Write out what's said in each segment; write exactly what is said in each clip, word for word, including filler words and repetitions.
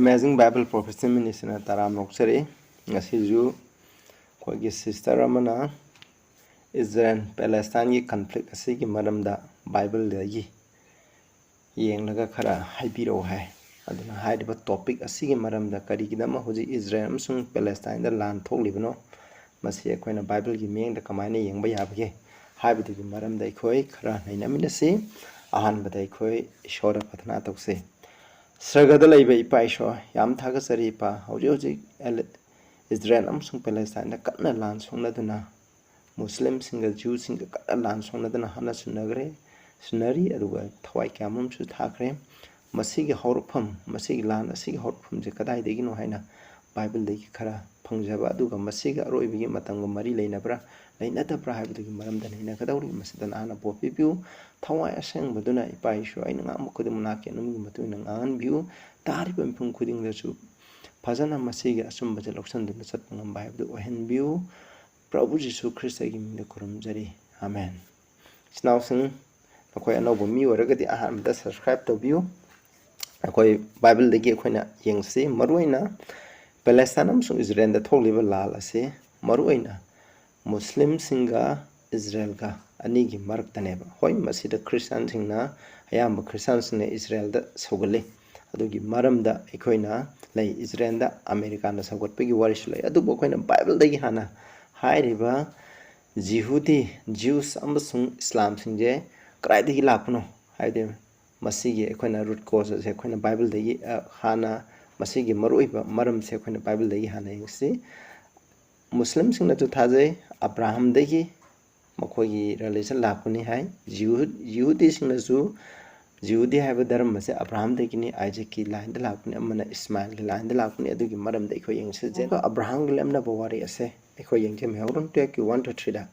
Amazing Bible Prophecy Ministryꯅ ꯇꯔꯥꯝꯅ ꯑꯣꯛꯆꯔꯤ꯫ ꯉꯁꯤꯁꯨ ꯑꯩꯈꯣꯏꯒꯤ sister ꯑꯃꯅ ꯏꯖꯔꯦꯜ ꯄꯦꯂꯦꯁꯇꯥꯏꯟꯒꯤ conflict ꯑꯁꯤꯒꯤ ꯃꯔꯝꯗ ꯕꯥꯏꯕꯜꯗꯒꯤ ꯌꯦꯡꯂꯒ ꯈꯔ ꯍꯥꯏꯕꯤꯔꯛꯎ ꯍꯥꯏ꯫ ꯑꯗꯨꯅ ꯍꯥꯏꯔꯤꯕ topic ꯑꯁꯤꯒꯤ ꯃꯔꯝꯗ, ꯀꯔꯤꯒꯤꯗꯃꯛ ꯍꯧꯖꯤꯛ ꯏꯖꯔꯦꯜ ꯑꯃꯁꯨꯡ ꯄꯦꯂꯦꯁꯇꯥꯏꯟꯗ ꯂꯥꯟ ꯊꯣꯛꯂꯤꯕꯅꯣ, ꯃꯁꯤ ꯑꯩꯈꯣꯏꯅ ꯕꯥꯏꯕꯜꯒꯤ ꯃꯤꯠꯌꯦꯡꯗ ꯀꯃꯥꯏꯅ ꯌꯦꯡꯕ ꯌꯥꯕꯒꯦ ꯍꯥꯏꯕꯗꯨꯒꯤ ꯃꯔꯝꯗ ꯑꯩꯈꯣꯏ ꯈꯔ ꯅꯩꯅꯃꯤꯟꯅꯁꯤ꯫ ꯑꯍꯥꯟꯕꯗ ꯑꯩꯈꯣꯏ ꯏꯁꯣꯔꯗ ꯄ꯭ꯔꯊꯅꯥ ꯇꯧꯁꯤ꯫ ꯁꯔꯒꯗ ꯂꯩꯕ ꯏꯄꯥ ꯏꯁꯣꯔ, ꯌꯥꯝ ꯊꯥꯒꯠꯆꯔꯤ ꯏꯄꯥ꯫ ꯍꯧꯖꯤꯛ ꯍꯧꯖꯤꯛ ꯑꯦꯂ-, ꯏꯖꯔꯦꯜ ꯑꯃꯁꯨꯡ ꯄꯦꯂꯦꯁꯇꯥꯏꯟꯗ ꯀꯟꯅ ꯂꯥꯟ ꯁꯣꯛꯅꯗꯨꯅ, ꯃꯨꯁꯂꯤꯝꯁꯤꯡꯒ ꯖ꯭ꯌꯨꯁꯤꯡꯒ ꯀꯟꯅ ꯂꯥꯟ ꯁꯣꯛꯅꯗꯨꯅ ꯍꯥꯠꯅ ꯁꯨꯅꯈ꯭ꯔꯦ, ꯁꯨꯅꯔꯤ, ꯑꯗꯨꯒ ꯊꯋꯥꯏ ꯀꯌꯥ ꯑꯃꯁꯨ ꯊꯥꯈ꯭ꯔꯦ꯫ ꯃꯁꯤꯒꯤ ꯍꯧꯔꯛꯐꯝ, ꯃꯁꯤꯒꯤ ꯂꯥꯟ ꯑꯁꯤꯒꯤ ꯍꯧꯔꯛꯐꯝꯁꯦ ꯀꯗꯥꯏꯗꯒꯤꯅꯣ ꯍꯥꯏꯅ ꯕꯥꯏꯕꯜꯗꯒꯤ ꯈꯔ ꯐꯪꯖꯕ, ꯑꯗꯨꯒ ꯃꯁꯤꯒ ꯑꯔꯣꯏꯕꯒꯤ ꯃꯇꯝꯒ ꯃꯔꯤ ꯂꯩꯅꯕ꯭ꯔꯥ, ꯂꯩꯅꯗꯕ꯭ꯔꯥ ꯍꯥꯏꯕꯗꯨꯒꯤ ꯃꯔꯝꯗ ꯅꯩꯅꯒꯗꯧꯔꯤ꯫ ꯃꯁꯤꯗ ꯅꯍꯥꯛꯅ ꯕꯣꯔ ꯄꯤꯕꯤꯌꯨ꯫ ꯊꯋꯥꯏ ꯑꯁꯦꯡꯕꯗꯨꯅ ꯏꯄꯥ ꯏꯁꯣꯔ, ꯑꯩꯅ ꯉꯥꯡꯕ ꯈꯨꯗꯤꯡꯃꯛ ꯅꯍꯥꯛꯀꯤ ꯑꯅꯨꯡꯒꯤ ꯃꯇꯨꯡ ꯏꯟꯅ ꯉꯥꯡꯍꯟꯕꯤꯌꯨ꯫ ꯇꯥꯔꯤꯕ ꯃꯤꯄꯨꯝ ꯈꯨꯗꯤꯡꯗꯁꯨ ꯐꯖꯅ ꯃꯁꯤꯒꯤ ꯑꯆꯨꯝꯕꯁꯦ ꯂꯧꯁꯤꯟꯗꯨꯅ ꯆꯠꯄ ꯉꯝꯕ ꯍꯥꯏꯕꯗꯨ ꯑꯣꯏꯍꯟꯕꯤꯌꯨ꯫ ꯄ꯭ꯔꯚꯨ ꯖꯤꯁꯨ ꯈ꯭ꯔꯤꯁꯇꯒꯤ ꯃꯤꯡꯗ ꯈꯨꯔꯨꯝꯖꯔꯤ꯫ ꯑꯥꯃꯦꯟ꯫ ꯏꯆꯤꯟ ꯏꯅꯥꯎꯁꯤꯡ, ꯅꯈꯣꯏ ꯑꯅꯧꯕ ꯃꯤ ꯑꯣꯏꯔꯒꯗꯤ ꯑꯍꯥꯟꯕꯗ subscribe ꯇꯧꯕꯤꯌꯨ꯫ ꯑꯩꯈꯣꯏ ꯕꯥꯏꯕꯜꯗꯒꯤ ꯑꯩꯈꯣꯏꯅ ꯌꯦꯡꯁꯤ꯫ ꯃꯔꯨꯑꯣꯏꯅ ꯄꯦꯂꯦꯁꯇꯥꯏꯟ ꯑꯃꯁꯨꯡ ꯏꯖꯔꯦꯜꯗ ꯊꯣꯛꯂꯤꯕ ꯂꯥꯜ ꯑꯁꯤ ꯃꯔꯨꯑꯣꯏꯅ ꯃꯨꯁꯂꯤꯝꯁꯤꯡꯒ ꯏꯖꯔꯦꯜꯒ ꯑꯅꯤꯒꯤ ꯃꯔꯛꯇꯅꯦꯕ꯫ ꯍꯣꯏ, ꯃꯁꯤꯗ ꯈ꯭ꯔꯤꯁꯇꯥꯟꯁꯤꯡꯅ, ꯑꯌꯥꯝꯕ ꯈ꯭ꯔꯤꯁꯇꯥꯟꯁꯤꯡꯅ ꯏꯖꯔꯦꯜꯗ ꯁꯧꯒꯠꯂꯤ꯫ ꯑꯗꯨꯒꯤ ꯃꯔꯝꯗ ꯑꯩꯈꯣꯏꯅ ꯂꯩ, ꯏꯖꯔꯦꯜꯗ ꯑꯃꯦꯔꯤꯀꯥꯅ ꯁꯧꯒꯠꯄꯒꯤ ꯋꯥꯔꯤꯁꯨ ꯂꯩ꯫ ꯑꯗꯨꯕꯨ ꯑꯩꯈꯣꯏꯅ ꯕꯥꯏꯕꯜꯗꯒꯤ ꯍꯥꯟꯅ ꯍꯥꯏꯔꯤꯕ ꯖꯤꯍꯨꯗꯤ, ꯖ꯭ꯌꯨꯁ ꯑꯃꯁꯨꯡ ꯏꯁꯂꯥꯝꯁꯤꯡꯁꯦ ꯀꯗꯥꯏꯗꯒꯤ ꯂꯥꯛꯄꯅꯣ? ꯍꯥꯏꯕꯗꯤ ꯃꯁꯤꯒꯤ ꯑꯩꯈꯣꯏꯅ root cause ꯑꯁꯦ ꯑꯩꯈꯣꯏꯅ ꯕꯥꯏꯕꯜꯗꯒꯤ, ꯑ, ꯍꯥꯟꯅ, ꯃꯁꯤꯒꯤ ꯃꯔꯨꯑꯣꯏꯕ ꯃꯔꯝꯁꯦ ꯑꯩꯈꯣꯏꯅ ꯕꯥꯏꯕꯜꯗꯒꯤ ꯍꯥꯟꯅ ꯌꯦꯡꯁꯤ꯫ ꯃꯨꯁꯂꯤꯝꯁꯤꯡꯅꯁꯨ ꯊꯥꯖꯩ ꯑꯕ꯭ꯔꯥꯍꯝꯗꯒꯤ ꯃꯈꯣꯏꯒꯤ religion ꯂꯥꯛꯄꯅꯤ ꯍꯥꯏ꯫ ꯖꯤꯍꯨ-, ꯖꯤꯍꯨꯗꯤꯁꯤꯡꯅꯁꯨ, ꯖꯤꯍꯨꯗꯤ ꯍꯥꯏꯕ ꯙꯔꯃ ꯑꯁꯦ ꯑꯕ꯭ꯔꯥꯍꯝꯗꯒꯤꯅꯤ, ꯑꯥꯏꯖꯛꯀꯤ line ꯗ ꯂꯥꯛꯄꯅꯤ, ꯑꯃꯅ ꯏꯁꯃꯥꯏꯜꯒꯤ line ꯗ ꯂꯥꯛꯄꯅꯤ꯫ ꯑꯗꯨꯒꯤ ꯃꯔꯝꯗ ꯑꯩꯈꯣꯏ ꯌꯦꯡꯁꯤ꯫ ꯑꯗꯨꯒ ꯑꯕ꯭ꯔꯥꯍꯝꯒꯤ ꯂꯦꯝꯅꯕ ꯋꯥꯔꯤ ꯑꯁꯦ ꯑꯩꯈꯣꯏ ꯌꯦꯡꯁꯤ꯫ ꯃꯤꯍꯧꯔꯝ twelve ꯀꯤ one to three ꯗ,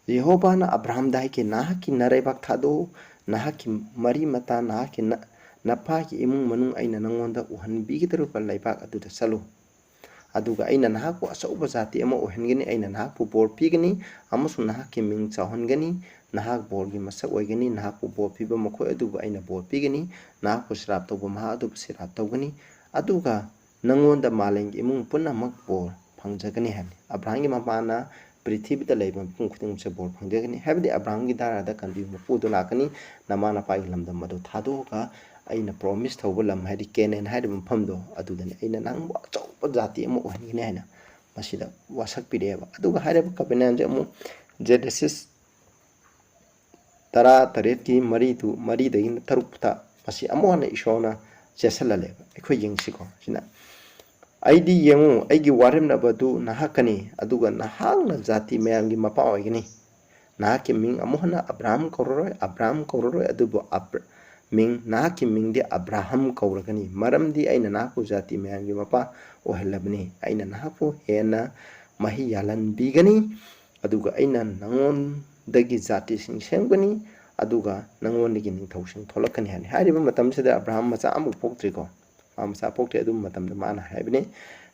ꯌꯦꯍꯣꯕꯥꯅ ꯑꯕ꯭ꯔꯥꯍꯝꯗ ꯍꯥꯏꯈꯤ, "ꯅꯍꯥꯛꯀꯤ ꯅꯔꯩꯕꯥꯛ ꯊꯥꯗꯣꯛꯎ, ꯅꯍꯥꯛꯀꯤ ꯃꯔꯤ ꯃꯇꯥ, ꯅꯍꯥꯛꯀꯤ ꯅ-, ꯅꯄꯥꯒꯤ ꯏꯃꯨꯡ ꯃꯅꯨꯡ ꯑꯩꯅ ꯅꯉꯣꯟꯗ ꯎꯍꯟꯕꯤꯒꯗꯧꯔꯤꯕ ꯂꯩꯕꯥꯛ ꯑꯗꯨꯗ ꯆꯠꯂꯨ꯫ ꯑꯗꯨꯒ ꯑꯩꯅ ꯅꯍꯥꯛꯄꯨ ꯑꯆꯧꯕ ꯖꯥꯇꯤ ꯑꯃ ꯑꯣꯏꯍꯟꯒꯅꯤ, ꯑꯩꯅ ꯅꯍꯥꯛꯄꯨ ꯕꯣꯔ ꯄꯤꯒꯅꯤ ꯑꯃꯁꯨꯡ ꯅꯍꯥꯛꯀꯤ ꯃꯤꯡ ꯆꯥꯎꯍꯟꯒꯅꯤ꯫ ꯅꯍꯥꯛ ꯕꯣꯔꯒꯤ ꯃꯁꯛ ꯑꯣꯏꯒꯅꯤ꯫ ꯅꯍꯥꯛꯄꯨ ꯕꯣꯔ ꯄꯤꯕ ꯃꯈꯣꯏ ꯑꯗꯨꯕꯨ ꯑꯩꯅ ꯕꯣꯔ ꯄꯤꯒꯅꯤ, ꯅꯍꯥꯛꯄꯨ ꯁ꯭ꯔꯥꯞ ꯇꯧꯕ ꯃꯍꯥꯛ ꯑꯗꯨꯕꯨ ꯁ꯭ꯔꯥꯞ ꯇꯧꯒꯅꯤ꯫ ꯑꯗꯨꯒ ꯅꯪꯉꯣꯟꯗ ꯃꯥꯂꯦꯝꯒꯤ ꯏꯃꯨꯡ ꯄꯨꯝꯅꯃꯛ ꯕꯣꯔ ꯐꯪꯖꯒꯅꯤ ꯍꯥꯏꯕꯅꯤ꯫ ꯑꯕ꯭ꯔꯥꯍꯝꯒꯤ ꯃꯄꯥꯅ ꯄ꯭ꯔꯤꯊꯤꯕꯤꯗ ꯂꯩꯕ ꯃꯤꯄꯨꯝ ꯈꯨꯗꯤꯡꯃꯛꯁꯦ ꯕꯣꯔ ꯐꯪꯖꯒꯅꯤ ꯍꯥꯏꯕꯗꯤ ꯑꯕ꯭ꯔꯥꯍꯝꯒꯤ ꯗꯥꯔꯥꯗ ꯀꯟꯕꯤꯕ ꯃꯄꯨꯗꯣ ꯂꯥꯛꯀꯅꯤ꯫ ꯅꯃꯥ ꯅꯄꯥꯒꯤ ꯂꯝꯗꯝ ꯑꯗꯨ ꯊꯥꯗꯣꯛꯑꯒ ꯑꯩꯅ ꯄ꯭ꯔꯣꯃꯤꯁ ꯇꯧꯕ ꯂꯝ ꯍꯥꯏꯗꯤ ꯀꯦꯅꯦꯟ ꯍꯥꯏꯔꯤꯕ ꯃꯐꯝꯗꯣ ꯑꯗꯨꯗꯅꯤ ꯑꯩꯅ ꯅꯪꯕꯨ ꯑꯆꯧꯕ ꯖꯥꯇꯤ ꯑꯃ ꯑꯣꯏꯍꯟꯒꯅꯤ ꯍꯥꯏꯅ ꯃꯁꯤꯗ ꯋꯥꯁꯛ ꯄꯤꯔꯛꯑꯦꯕ꯫ ꯑꯗꯨꯒ ꯍꯥꯏꯔꯤꯕ ꯀꯕꯤꯅꯦꯟꯁꯦ ꯑꯃꯨꯛ ꯖꯦꯅꯦꯁꯤꯁ ꯇꯔꯥ ꯇꯔꯦꯠꯀꯤ ꯃꯔꯤꯗꯨ ꯃꯔꯤꯗꯒꯤꯅ ꯇꯔꯨꯛꯇ ꯃꯁꯤ ꯑꯃꯨꯛ ꯍꯟꯅ ꯏꯁꯣꯔꯅ ꯆꯦꯠꯁꯤꯜꯍꯜꯂꯦꯕ꯫ ꯑꯩꯈꯣꯏ ꯌꯦꯡꯁꯤꯀꯣ ꯁꯤꯅ, "ꯑꯩꯗꯤ ꯌꯦꯡꯉꯨ, ꯑꯩꯒꯤ ꯋꯥꯔꯦꯝꯅꯕꯗꯨ ꯅꯍꯥꯛꯀꯅꯤ, ꯑꯗꯨꯒ ꯅꯍꯥꯛꯅ ꯖꯥꯇꯤ ꯃꯌꯥꯝꯒꯤ ꯃꯄꯥ ꯑꯣꯏꯒꯅꯤ꯫ ꯅꯍꯥꯛꯀꯤ ꯃꯤꯡ ꯑꯃꯨꯛ ꯍꯟꯅ ꯑꯕ꯭ꯔꯥꯍꯝ ꯀꯧꯔꯔꯣꯏ, ꯑꯕ꯭ꯔꯥꯍꯝ ꯀꯧꯔꯔꯣꯏ, ꯑꯗꯨꯕꯨ ꯑꯕ꯭ꯔ-, ꯃꯤꯡ, ꯅꯍꯥꯛꯀꯤ ꯃꯤꯡꯗꯤ ꯑꯕ꯭ꯔꯥꯍꯝ ꯀꯧꯔꯒꯅꯤ, ꯃꯔꯝꯗꯤ ꯑꯩꯅ ꯅꯍꯥꯛꯄꯨ ꯖꯥꯇꯤ ꯃꯌꯥꯝꯒꯤ ꯃꯄꯥ ꯑꯣꯏꯍꯜꯂꯕꯅꯤ꯫ ꯑꯩꯅ ꯅꯍꯥꯛꯄꯨ ꯍꯦꯟꯅ ꯃꯍꯩ ꯌꯥꯜꯍꯟꯕꯤꯒꯅꯤ, ꯑꯗꯨꯒ ꯑꯩꯅ ꯅꯉꯣꯟꯗꯒꯤ ꯖꯥꯇꯤꯁꯤꯡ ꯁꯦꯝꯒꯅꯤ, ꯑꯗꯨꯒ ꯅꯉꯣꯟꯗꯒꯤ ꯅꯤꯡꯊꯧꯁꯤꯡ ꯊꯣꯛꯂꯛꯀꯅꯤ" ꯍꯥꯏꯅꯤ꯫ ꯍꯥꯏꯔꯤꯕ ꯃꯇꯝꯁꯤꯗ ꯑꯕ꯭ꯔꯥꯍꯝ ꯃꯆꯥ ꯑꯃꯐꯥꯎ ꯄꯣꯛꯇ꯭ꯔꯤꯀꯣ꯫ ꯃꯥ ꯃꯆꯥ ꯄꯣꯛꯇ꯭ꯔꯤ꯫ ꯑꯗꯨ ꯃꯇꯝꯗ ꯃꯥꯅ ꯍꯥꯏꯕꯅꯤ,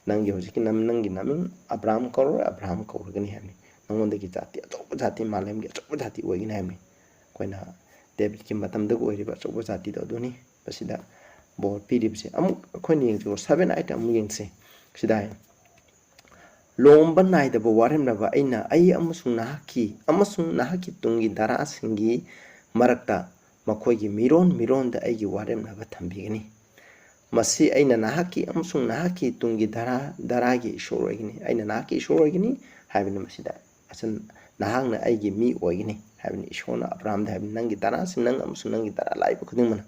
"ꯅꯪꯒꯤ ꯍꯧꯖꯤꯛꯀꯤ ꯅꯝ-, ꯅꯪꯒꯤ ꯅꯃꯤꯡ ꯑꯕ꯭ꯔꯥꯍꯝ ꯀꯧꯔꯣꯏ, ꯑꯕ꯭ꯔꯥꯍꯝ ꯀꯧꯔꯒꯅꯤ" ꯍꯥꯏꯕꯅꯤ꯫ "ꯅꯉꯣꯟꯗꯒꯤ ꯖꯥꯇꯤ, ꯑꯆꯧꯕ ꯖꯥꯇꯤ, ꯃꯥꯂꯦꯝꯒꯤ ꯑꯆꯧꯕ ꯖꯥꯇꯤ ꯑꯣꯏꯒꯅꯤ" ꯍꯥꯏꯕꯅꯤ꯫ ꯑꯩꯈꯣꯏꯅ ꯗꯦꯕꯤꯠꯀꯤ ꯃꯇꯝꯗꯒ ꯑꯣꯏꯔꯤꯕ ꯑꯆꯧꯕ ꯖꯥꯇꯤꯗꯣ ꯑꯗꯨꯅꯤ꯫ ꯃꯁꯤꯗ ꯕꯣꯔ ꯄꯤꯔꯤꯕꯁꯦ꯫ ꯑꯃꯨꯛ ꯑꯩꯈꯣꯏꯅ ꯌꯦꯡꯁꯤꯀꯣ, seven, eight ꯑꯃꯨꯛ ꯌꯦꯡꯁꯤ꯫ ꯁꯤꯗ ꯍꯥꯏ, "ꯂꯣꯝꯕ ꯅꯥꯏꯗꯕ ꯋꯥꯔꯦꯝꯅꯕ ꯑꯩꯅ ꯑꯩ ꯑꯃꯁꯨꯡ ꯅꯍꯥꯛꯀꯤ, ꯑꯃꯁꯨꯡ ꯅꯍꯥꯛꯀꯤ ꯇꯨꯡꯒꯤ ꯗꯥꯔꯥꯁꯤꯡꯒꯤ ꯃꯔꯛꯇ ꯃꯈꯣꯏꯒꯤ ꯃꯤꯔꯣꯟ ꯃꯤꯔꯣꯟꯗ ꯑꯩꯒꯤ ꯋꯥꯔꯦꯝꯅꯕ ꯊꯝꯕꯤꯒꯅꯤ꯫ ꯃꯁꯤ ꯑꯩꯅ ꯅꯍꯥꯛꯀꯤ ꯑꯃꯁꯨꯡ ꯅꯍꯥꯛꯀꯤ ꯇꯨꯡꯒꯤ ꯗꯥꯔꯥ, ꯗꯥꯔꯥꯒꯤ ꯏꯁꯣꯔ ꯑꯣꯏꯒꯅꯤ, ꯑꯩꯅ ꯅꯍꯥꯛꯀꯤ ꯏꯁꯣꯔ ꯑꯣꯏꯒꯅꯤ" ꯍꯥꯏꯕꯅꯤ꯫ ꯃꯁꯤꯗ ꯑꯁꯨꯝ, "ꯅꯍꯥꯛꯅ ꯑꯩꯒꯤ ꯃꯤ ꯑꯣꯏꯒꯅꯤ" ꯍꯥꯏꯕꯅꯤ꯫ ꯏꯁꯣꯔꯅ ꯑꯕ꯭ꯔꯥꯍꯝꯗ ꯍꯥꯏꯕꯅꯤ, "ꯅꯪꯒꯤ ꯗꯥꯔꯥꯁꯤꯡ, ꯅꯪ ꯑꯃꯁꯨꯡ ꯅꯪꯒꯤ ꯗꯥꯔꯥ ꯂꯥꯛꯏꯕ ꯈꯨꯗꯤꯡꯃꯛꯅ꯫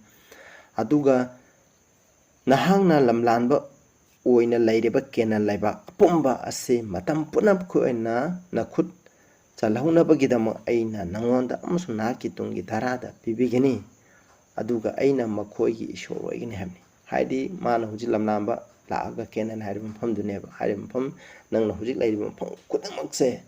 ꯑꯗꯨꯒ ꯅꯍꯥꯛꯅ ꯂꯝꯂꯥꯟꯕ ꯑꯣꯏꯅ ꯂꯩꯔꯤꯕ ꯀꯦꯅꯥꯟ ꯂꯩꯕꯥꯛ ꯑꯄꯨꯝꯕ ꯑꯁꯤ ꯃꯇꯝ ꯄꯨꯝꯅꯃꯛꯀꯤ ꯑꯣꯏꯅ ꯅꯈꯨꯠ ꯆꯜꯍꯧꯅꯕꯒꯤꯗꯃꯛ ꯑꯩꯅ ꯅꯉꯣꯟꯗ ꯑꯃꯁꯨꯡ ꯅꯍꯥꯛꯀꯤ ꯇꯨꯡꯒꯤ ꯗꯥꯔꯥꯗ ꯄꯤꯕꯤꯒꯅꯤ, ꯑꯗꯨꯒ ꯑꯩꯅ ꯃꯈꯣꯏꯒꯤ ꯏꯁꯣꯔ ꯑꯣꯏꯒꯅꯤ" ꯍꯥꯏꯕꯅꯤ꯫ ꯍꯥꯏꯗꯤ ꯃꯥꯅ ꯍꯧꯖꯤꯛ ꯂꯝꯂꯥꯟꯕ ꯂꯥꯛꯑꯒ ꯀꯦꯅꯥꯟ ꯍꯥꯏꯔꯤꯕ ꯃꯐꯝꯗꯨꯅꯦꯕ꯫ ꯍꯥꯏꯔꯤꯕ ꯃꯐꯝ, "ꯅꯪꯅ ꯍꯧꯖꯤꯛ ꯂꯩꯔꯤꯕ ꯃꯐꯝ ꯈꯨꯗꯤꯡꯃꯛꯁꯦ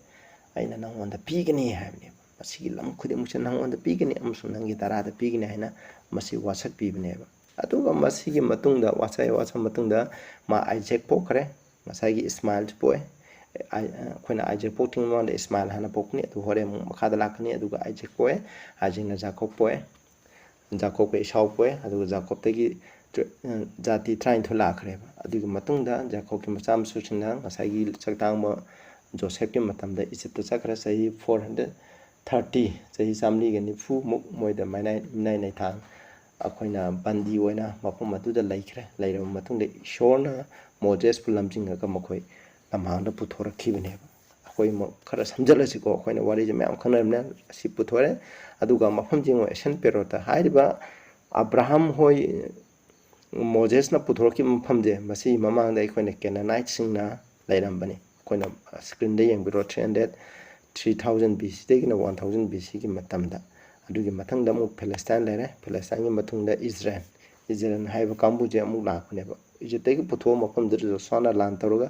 ꯑꯩꯅ ꯅꯉꯣꯟꯗ ꯄꯤꯒꯅꯤ" ꯍꯥꯏꯕꯅꯦꯕ꯫ "ꯃꯁꯤꯒꯤ ꯂꯝ ꯈꯨꯗꯤꯡꯃꯛꯁꯦ ꯅꯉꯣꯟꯗ ꯄꯤꯒꯅꯤ ꯑꯃꯁꯨꯡ ꯅꯪꯒꯤ ꯗꯥꯔꯥꯗ ꯄꯤꯒꯅꯤ" ꯍꯥꯏꯅ ꯃꯁꯤ ꯋꯥꯁꯛ ꯄꯤꯕꯅꯦꯕ꯫ ꯑꯗꯨꯒ ꯃꯁꯤꯒꯤ ꯃꯇꯨꯡꯗ, ꯋꯥꯁꯛ ꯋꯥꯁꯛ ꯃꯇꯨꯡꯗ ꯃꯥ ꯑꯥꯏꯖꯦꯛ ꯄꯣꯛꯈ꯭ꯔꯦ꯫ ꯉꯁꯥꯏꯒꯤ ꯏꯁꯃꯥꯏꯜꯁꯨ ꯄꯣꯛꯑꯦ꯫ ꯑꯥꯏ-, ꯑꯩꯈꯣꯏꯅ ꯑꯥꯏꯖꯦꯛ ꯄꯣꯛꯇ꯭ꯔꯤꯉꯩ ꯃꯃꯥꯡꯗ ꯏꯁꯃꯥꯏꯜ ꯍꯥꯟꯅ ꯄꯣꯛꯄꯅꯤ, ꯑꯗꯨ ꯍꯣꯔꯦꯟ ꯑꯃꯨꯛ ꯃꯈꯥꯗ ꯂꯥꯛꯀꯅꯤ꯫ ꯑꯗꯨꯒ ꯑꯥꯏꯖꯦꯛ ꯄꯣꯛꯑꯦ, ꯑꯥꯏꯖꯦꯛꯅ ꯖꯥꯀꯣꯕ ꯄꯣꯛꯑꯦ, ꯖꯥꯀꯣꯕꯀ ꯏꯁꯥꯎ ꯄꯣꯛꯑꯦ꯫ ꯑꯗꯨꯒ ꯖꯥꯀꯣꯕꯇꯒꯤ ꯖꯥꯇꯤ ꯇꯔꯥꯅꯤꯊꯣꯏ ꯂꯥꯛꯈ꯭ꯔꯦꯕ꯫ ꯑꯗꯨꯒꯤ ꯃꯇꯨꯡꯗ ꯖꯦꯀꯣꯕꯀꯤ ꯃꯆꯥ ꯃꯁꯨꯁꯤꯡꯅ ꯉꯁꯥꯏꯒꯤ ꯆꯥꯛꯇꯥꯡꯕ ꯖꯣꯁꯦꯐꯀꯤ ꯃꯇꯝꯗ ꯏꯖꯤꯞꯇ ꯆꯠꯈ꯭ꯔꯦ꯫ ꯆꯍꯤ ꯐꯣꯔ ꯍꯟꯗ꯭ꯔꯦꯠ ꯊꯥꯔꯇꯤ, ꯆꯍꯤ ꯆꯥꯃꯔꯤꯒ ꯅꯤꯐꯨꯃꯨꯛ ꯃꯣꯏꯗ ꯃꯤꯅꯥꯏ ꯃꯤꯅꯥꯏ ꯅꯩꯊꯥꯡ ꯑꯩꯈꯣꯏꯅ ꯕꯟꯗꯤ ꯑꯣꯏꯅ ꯃꯐꯝ ꯑꯗꯨꯗ ꯂꯩꯈ꯭ꯔꯦ꯫ ꯂꯩꯔꯕ ꯃꯇꯨꯡꯗ ꯏꯁꯣꯔꯅ ꯃꯣꯖꯦꯁꯄꯨ ꯂꯝꯖꯤꯡꯉꯒ ꯃꯈꯣꯏ ꯂꯝꯍꯥꯡꯗ ꯄꯨꯊꯣꯔꯛꯈꯤꯕꯅꯦꯕ꯫ ꯑꯩꯈꯣꯏ ꯈꯔ ꯁꯝꯖꯜꯂꯁꯤꯀꯣ, ꯑꯩꯈꯣꯏꯅ ꯋꯥꯔꯤꯁꯦ ꯃꯌꯥꯝ ꯈꯪꯅꯔꯕꯅꯤꯅ꯫ ꯑꯁꯤ ꯄꯨꯊꯣꯔꯦ꯫ ꯑꯗꯨꯒ ꯃꯐꯝꯁꯤ ꯌꯦꯡꯉꯣ, ꯑꯦꯁꯟ ꯄꯦꯔꯣꯠꯇ ꯍꯥꯏꯔꯤꯕ ꯑꯕ꯭ꯔꯥꯍꯝ ꯍꯣꯏ, ꯃꯣꯖꯦꯁꯅ ꯄꯨꯊꯣꯔꯛꯈꯤꯕ ꯃꯐꯝꯁꯦ, ꯃꯁꯤꯒꯤ ꯃꯃꯥꯡꯗ ꯑꯩꯈꯣꯏꯅ ꯀꯦꯅꯥꯅꯥꯏꯠꯁꯤꯡꯅ ꯂꯩꯔꯝꯕꯅꯤ꯫ ꯑꯩꯈꯣꯏꯅ ꯁ꯭ꯀ꯭ꯔꯤꯟꯗ ꯌꯦꯡꯕꯤꯔꯣ, three hundred, three thousand B ꯁꯤꯗꯒꯤꯅ ꯋꯥꯟ ꯊꯥꯎꯖꯟ ꯕꯤ ꯁꯤꯒꯤ ꯃꯇꯝꯗ꯫ ꯑꯗꯨꯒꯤ ꯃꯊꯪꯗ ꯑꯃꯨꯛ ꯐꯤꯂꯤꯁꯇꯥꯏꯟ ꯂꯩꯔꯦ꯫ ꯐꯤꯂꯤꯁꯇꯥꯏꯟꯒꯤ ꯃꯇꯨꯡꯗ ꯏꯖꯔꯦꯜ꯫ ꯏꯖꯔꯦꯜ ꯍꯥꯏꯕ ꯀꯥꯡꯕꯨꯁꯦ ꯑꯃꯨꯛ ꯂꯥꯛꯄꯅꯦꯕ꯫ ꯏꯖꯤꯞꯇꯒꯤ ꯄꯨꯊꯣꯛꯑ ꯃꯐꯝꯗꯨꯗ ꯖꯣꯁꯨꯋꯥꯅ ꯂꯥꯟ ꯇꯧꯔꯒ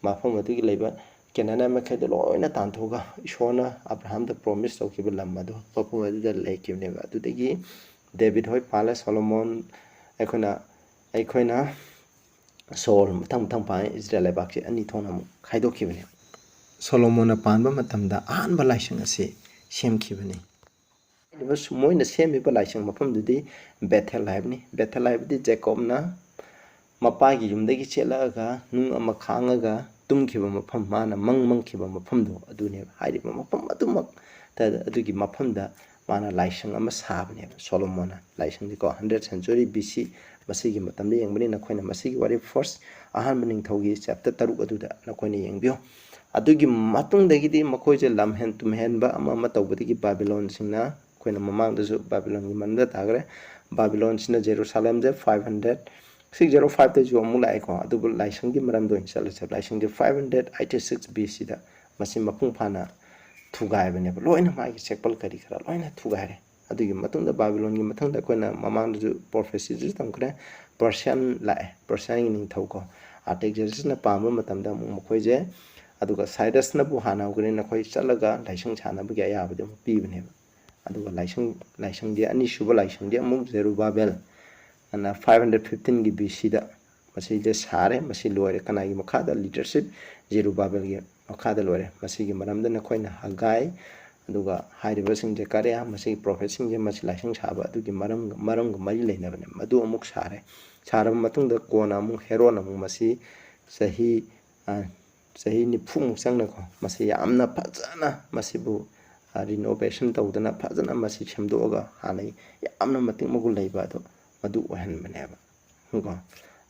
ꯃꯐꯝ ꯑꯗꯨꯒꯤ ꯂꯩꯕ ꯀꯦꯅꯥꯅꯥꯏꯠ ꯃꯈꯩꯗꯣ ꯂꯣꯏꯅ ꯇꯥꯟꯊꯣꯛꯑꯒ ꯏꯁꯣꯔꯅ ꯑꯕ꯭ꯔꯥꯍꯥꯝꯗ ꯄ꯭ꯔꯣꯃꯤꯁ ꯇꯧꯈꯤꯕ ꯂꯝ ꯑꯗꯨ ꯃꯐꯝ ꯑꯗꯨꯗ ꯂꯩꯈꯤꯕꯅꯦꯕ꯫ ꯑꯗꯨꯗꯒꯤ ꯗꯦꯕꯤꯠ ꯍꯣꯏ ꯄꯥꯜꯂꯦ, ꯁꯣꯂꯣꯃꯣꯟ, ꯑꯩꯈꯣꯏꯅ ꯑꯩꯈꯣꯏꯅ ꯁꯣꯜ ꯃꯊꯪ ꯃꯊꯪ ꯄꯥꯡꯉꯦ꯫ ꯏꯖꯔꯦꯜ ꯂꯩꯕꯥꯛꯁꯦ ꯑꯅꯤ ꯊꯣꯛꯅ ꯑꯃꯨꯛ ꯈꯥꯏꯗꯣꯛꯈꯤꯕꯅꯦ꯫ ꯁꯣꯂꯣꯃꯣꯟꯅ ꯄꯥꯟꯕ ꯃꯇꯝꯗ ꯑꯍꯥꯟꯕ ꯂꯥꯏꯁꯪ ꯑꯁꯤ ꯁꯦꯝꯈꯤꯕꯅꯤ꯫ ꯍꯥꯏꯔꯤꯕ ꯁꯨ-, ꯃꯣꯏꯅ ꯁꯦꯝꯃꯤꯕ ꯂꯥꯏꯁꯪ ꯃꯐꯝꯗꯨꯗꯤ ꯕꯦꯊꯦꯜ ꯍꯥꯏꯕꯅꯤ꯫ ꯕꯦꯊꯦꯜ ꯍꯥꯏꯕꯗꯤ ꯖꯦꯀꯣꯕꯅ ꯃꯄꯥꯒꯤ ꯌꯨꯝꯗꯒꯤ ꯆꯦꯜꯂꯛꯑꯒ ꯅꯨꯡ ꯑꯃ ꯈꯥꯡꯉꯒ ꯇꯨꯝꯈꯤꯕ ꯃꯐꯝ, ꯃꯥꯅ ꯃꯪ ꯃꯪꯈꯤꯕ ꯃꯐꯝꯗꯣ ꯑꯗꯨꯅꯦꯕ꯫ ꯍꯥꯏꯔꯤꯕ ꯃꯐꯝ ꯑꯗꯨꯃꯛꯇ, ꯑꯗꯨꯒꯤ ꯃꯐꯝꯗ ꯃꯥꯅ ꯂꯥꯏꯁꯪ ꯑꯃ ꯁꯥꯕꯅꯦꯕ ꯁꯣꯂꯣꯃꯣꯟꯅ꯫ ꯂꯥꯏꯁꯪꯗꯤꯀꯣ, ꯍꯟꯗ꯭ꯔꯦꯠ ꯁꯦꯟꯆꯨꯔꯤ ꯕꯤ ꯁꯤ, ꯃꯁꯤꯒꯤ ꯃꯇꯝꯗ ꯌꯦꯡꯕꯅꯤ꯫ ꯅꯈꯣꯏꯅ ꯃꯁꯤꯒꯤ ꯋꯥꯔꯤ ꯐꯥꯔꯁ, ꯑꯍꯥꯟꯕ ꯅꯤꯡꯊꯧꯒꯤ ꯆꯦꯞꯇꯔ ꯇꯔꯨꯛ ꯑꯗꯨꯗ ꯅꯈꯣꯏꯅ ꯌꯦꯡꯕꯤꯌꯨ꯫ ꯑꯗꯨꯒꯤ ꯃꯇꯨꯡꯗꯒꯤꯗꯤ ꯃꯈꯣꯏꯁꯦ ꯂꯝꯍꯦꯟ ꯇꯨꯝꯍꯦꯟꯕ ꯑꯃ ꯑꯃ ꯇꯧꯕꯗꯒꯤ ꯕꯥꯕꯤꯂꯣꯟꯁꯤꯡꯅ, ꯑꯩꯈꯣꯏꯅ ꯃꯃꯥꯡꯗꯁꯨ ꯕꯥꯕꯤꯂꯣꯟꯒꯤ ꯃꯔꯝꯗ ꯇꯥꯈ꯭ꯔꯦ, ꯕꯥꯕꯤꯂꯣꯟꯁꯤꯅ ꯖꯦꯔꯨꯁꯥꯂꯦꯝꯁꯦ ꯐꯥꯏꯚ ꯍꯟꯗ꯭ꯔꯦꯠ ꯁꯤꯛꯁ ꯖꯦꯔꯣ ꯐꯥꯏꯚꯇꯁꯨ ꯑꯃꯨꯛ ꯂꯥꯛꯑꯦꯀꯣ꯫ ꯑꯗꯨꯕꯨ ꯂꯥꯏꯁꯪꯒꯤ ꯃꯔꯝꯗ ꯑꯣꯏꯅ ꯆꯠꯂꯁꯦ꯫ ꯂꯥꯏꯁꯪꯁꯦ five hundred eighty six B ꯁꯤꯗ ꯃꯁꯤ ꯃꯄꯨꯡ ꯐꯥꯅ ꯊꯨꯒꯥꯏꯕꯅꯦꯕ꯫ ꯂꯣꯏꯅ ꯃꯥꯒꯤ ꯆꯦꯄꯜ ꯀꯔꯤ ꯀꯔꯥ ꯂꯣꯏꯅ ꯊꯨꯒꯥꯏꯔꯦ꯫ ꯑꯗꯨꯒꯤ ꯃꯇꯨꯡꯗ ꯕꯥꯕꯤꯂꯣꯟꯒꯤ ꯃꯊꯪꯗ ꯑꯩꯈꯣꯏꯅ ꯃꯃꯥꯡꯗꯁꯨ ꯄ꯭ꯔꯣꯐꯦꯁꯤꯗꯁꯨ ꯇꯝꯈ꯭ꯔꯦ, ꯄꯔꯁꯤꯌꯥꯟ ꯂꯥꯛꯑꯦ, ꯄꯔꯁꯤꯌꯥꯟꯒꯤ ꯅꯤꯡꯊꯧ ꯀꯣ꯫ ꯑꯥꯔꯇꯦꯛꯖꯔꯁꯤꯁꯅ ꯄꯥꯝꯕ ꯃꯇꯝꯗ ꯑꯃꯨꯛ ꯃꯈꯣꯏꯁꯦ, ꯑꯗꯨꯒ ꯁꯥꯏꯔꯁꯅꯕꯨ ꯍꯥꯟꯅ ꯍꯧꯈ꯭ꯔꯦ, ꯅꯈꯣꯏ ꯆꯠꯂꯒ ꯂꯥꯏꯁꯪ ꯁꯥꯟꯅꯕꯒꯤ ꯑꯌꯥꯕꯗꯤ ꯑꯃꯨꯛ ꯄꯤꯕꯅꯦꯕ꯫ ꯑꯗꯨꯒ ꯂꯥꯏꯁꯪ, ꯂꯥꯏꯁꯪꯗꯤ, ꯑꯅꯤꯁꯨꯕ ꯂꯥꯏꯁꯪꯗꯤ ꯑꯃꯨꯛ ꯖꯦꯔꯨꯕꯥꯕꯦꯜ ꯑꯅ ꯐꯥꯏꯚ ꯍꯟꯗ꯭ꯔꯦꯠ ꯐꯤꯐꯇꯤꯟꯒꯤ ꯕꯤ ꯁꯤꯗ ꯃꯁꯤꯗ ꯁꯥꯔꯦ꯫ ꯃꯁꯤ ꯂꯣꯏꯔꯦ꯫ ꯀꯅꯥꯒꯤ ꯃꯈꯥꯗ? ꯂꯤꯗꯔꯁꯤꯞ ꯖꯦꯔꯨꯕꯥꯕꯦꯜꯒꯤ ꯃꯈꯥꯗ ꯂꯣꯏꯔꯦ꯫ ꯃꯁꯤꯒꯤ ꯃꯔꯝꯗ ꯅꯈꯣꯏꯅ ꯍꯒꯥꯏ, ꯑꯗꯨꯒ ꯍꯥꯏꯔꯤꯕꯁꯤꯡꯁꯦ ꯀꯔꯤ, ꯃꯁꯤꯒꯤ ꯄ꯭ꯔꯣꯐꯦꯠꯁꯤꯡꯁꯦ ꯃꯁꯤ ꯂꯥꯏꯁꯪ ꯁꯥꯕ ꯑꯗꯨꯒꯤ ꯃꯔꯝ, ꯃꯔꯝꯒ ꯃꯔꯤ ꯂꯩꯅꯕꯅꯦ꯫ ꯃꯗꯨ ꯑꯃꯨꯛ ꯁꯥꯔꯦ꯫ ꯁꯥꯔꯕ ꯃꯇꯨꯡꯗ ꯀꯣꯟꯅ ꯑꯃꯨꯛ ꯍꯦꯔꯣꯟꯅ ꯑꯃꯨꯛ ꯃꯁꯤ ꯆꯍꯤ, ꯑ, ꯆꯍꯤ ꯅꯤꯐꯨꯃꯨꯛ ꯆꯪꯅꯀꯣ, ꯃꯁꯤ ꯌꯥꯝꯅ ꯐꯖꯅ ꯃꯁꯤꯕꯨ, ꯑ, renovation ꯇꯧꯗꯅ ꯐꯖꯅ ꯃꯁꯤ ꯁꯦꯝꯗꯣꯛꯑꯒ ꯍꯥꯟꯅꯩ ꯌꯥꯝꯅ ꯃꯇꯤꯛ ꯃꯒꯨꯟ ꯂꯩꯕ ꯑꯗꯣ ꯃꯗꯨ ꯑꯣꯏꯍꯟꯕꯅꯦꯕ꯫ ꯀꯣ,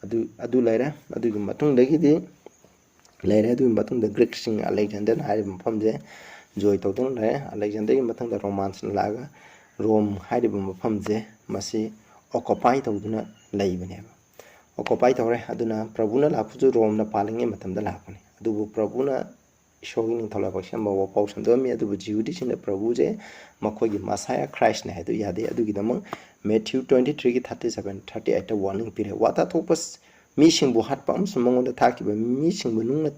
ꯑꯗꯨ, ꯑꯗꯨ ꯂꯩꯔꯦ꯫ ꯑꯗꯨꯒꯤ ꯃꯇꯨꯡꯗꯒꯤꯗꯤ ꯂꯩꯔꯦ꯫ ꯑꯗꯨꯒꯤ ꯃꯇꯨꯡꯗ ꯒ꯭ꯔꯤꯛꯁꯤꯡ ꯑꯂꯦꯛꯖꯦꯟꯗꯔ ꯍꯥꯏꯔꯤꯕ ꯃꯐꯝꯁꯦ ꯖꯣꯏ ꯇꯧꯗꯨꯅ ꯂꯩꯔꯦ꯫ ꯑꯂꯦꯛꯖꯦꯟꯗꯔꯒꯤ ꯃꯊꯪꯗ ꯔꯣꯃꯥꯟꯁꯅ ꯂꯥꯛꯑꯒ ꯔꯣꯝ ꯍꯥꯏꯔꯤꯕ ꯃꯐꯝꯁꯦ ꯃꯁꯤ ꯑꯣꯀꯨꯄꯥꯏ ꯇꯧꯗꯨꯅ ꯂꯩꯕꯅꯦꯕ꯫ ꯑꯣꯀꯨꯄꯥꯏ ꯇꯧꯔꯦ꯫ ꯑꯗꯨꯅ ꯄ꯭ꯔꯚꯨꯅ ꯂꯥꯛꯄꯁꯨ ꯔꯣꯝꯅ ꯄꯥꯜꯂꯤꯉꯩ ꯃꯇꯝꯗ ꯂꯥꯛꯄꯅꯤ꯫ ꯑꯗꯨꯕꯨ ꯄ꯭ꯔꯚꯨꯅ ꯏꯁꯣꯔꯒꯤ ꯅꯤꯡꯊꯧ ꯂꯩꯕꯥꯛ ꯁꯦꯝꯕ ꯋꯥꯐꯥꯎ ꯁꯟꯗꯣꯛꯑꯝꯃꯤ꯫ ꯑꯗꯨꯕꯨ ꯖꯤꯍꯨꯗꯤꯁꯤꯡꯅ ꯄ꯭ꯔꯚꯨꯁꯦ ꯃꯈꯣꯏꯒꯤ ꯃꯁꯥꯌꯥ ꯈ꯭ꯔꯥꯏꯁꯅꯦ ꯍꯥꯏꯗꯨ ꯌꯥꯗꯦ꯫ ꯑꯗꯨꯒꯤꯗꯃꯛ ꯃꯦꯊ꯭ꯌꯨ twenty three ꯒꯤ thirty seven, thirty eight ꯇ warning ꯄꯤꯔꯦ꯫ ꯋꯥ ꯇꯥꯊꯣꯛꯄ ꯃꯤꯁꯤꯡꯕꯨ ꯍꯥꯠꯄ ꯑꯃꯁꯨꯡ ꯃꯉꯣꯟꯗ ꯊꯥꯈꯤꯕ ꯃꯤꯁꯤꯡꯕꯨ ꯅꯨꯡꯅ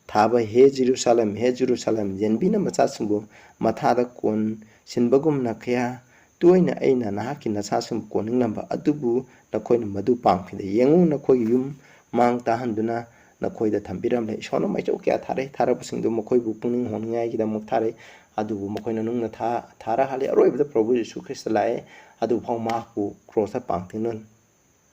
ꯊꯥꯕ, ꯍꯦ ꯖꯦꯔꯨꯁꯥꯂꯦꯝ, ꯍꯦ ꯖꯦꯔꯨꯁꯥꯂꯦꯝ, ꯌꯦꯟꯕꯤꯅ ꯃꯆꯥꯁꯤꯡꯕꯨ ꯃꯊꯥꯗ ꯀꯣꯟꯁꯤꯟꯕꯒꯨꯝꯅ ꯀꯌꯥ ꯇꯣꯏꯅ ꯑꯩꯅ ꯅꯍꯥꯛꯀꯤ ꯅꯆꯥꯁꯤꯡꯕꯨ ꯀꯣꯟꯅꯤꯡꯂꯝꯕ ꯑꯗꯨꯕꯨ ꯅꯈꯣꯏꯅ ꯃꯗꯨ ꯄꯥꯝꯈꯤꯗꯦ꯫ ꯌꯦꯡꯉꯨ, ꯅꯈꯣꯏꯒꯤ ꯌꯨꯝ ꯃꯥꯡ ꯇꯥꯍꯟꯗꯨꯅ ꯅꯈꯣꯏꯗ ꯊꯝꯕꯤꯔꯝꯂꯦ꯫ ꯏꯁꯣꯔꯅ ꯃꯥꯏꯆꯧ ꯀꯌꯥ ꯊꯥꯔꯛꯏ, ꯊꯥꯔꯛꯄꯁꯤꯡꯗꯨ ꯃꯈꯣꯏꯕꯨ ꯄꯨꯛꯅꯤꯡ ꯍꯣꯡꯅꯤꯡꯉꯥꯏꯒꯤꯗꯃꯛ ꯊꯥꯔꯛꯏ꯫ ꯑꯗꯨꯕꯨ ꯃꯈꯣꯏꯅ ꯅꯨꯡꯅ ꯊꯥ-, ꯊꯥꯔ ꯍꯥꯜꯂꯤ꯫ ꯑꯔꯣꯏꯕꯗ ꯄ꯭ꯔꯚꯨ ꯌꯤꯁꯨ ꯈ꯭ꯔꯤꯁꯇ ꯂꯥꯛꯑꯦ, ꯑꯗꯨꯐꯥꯎ ꯃꯍꯥꯛꯄꯨ ꯀ꯭ꯔꯣꯁꯇ ꯄꯥꯡ ꯇꯤꯡꯅ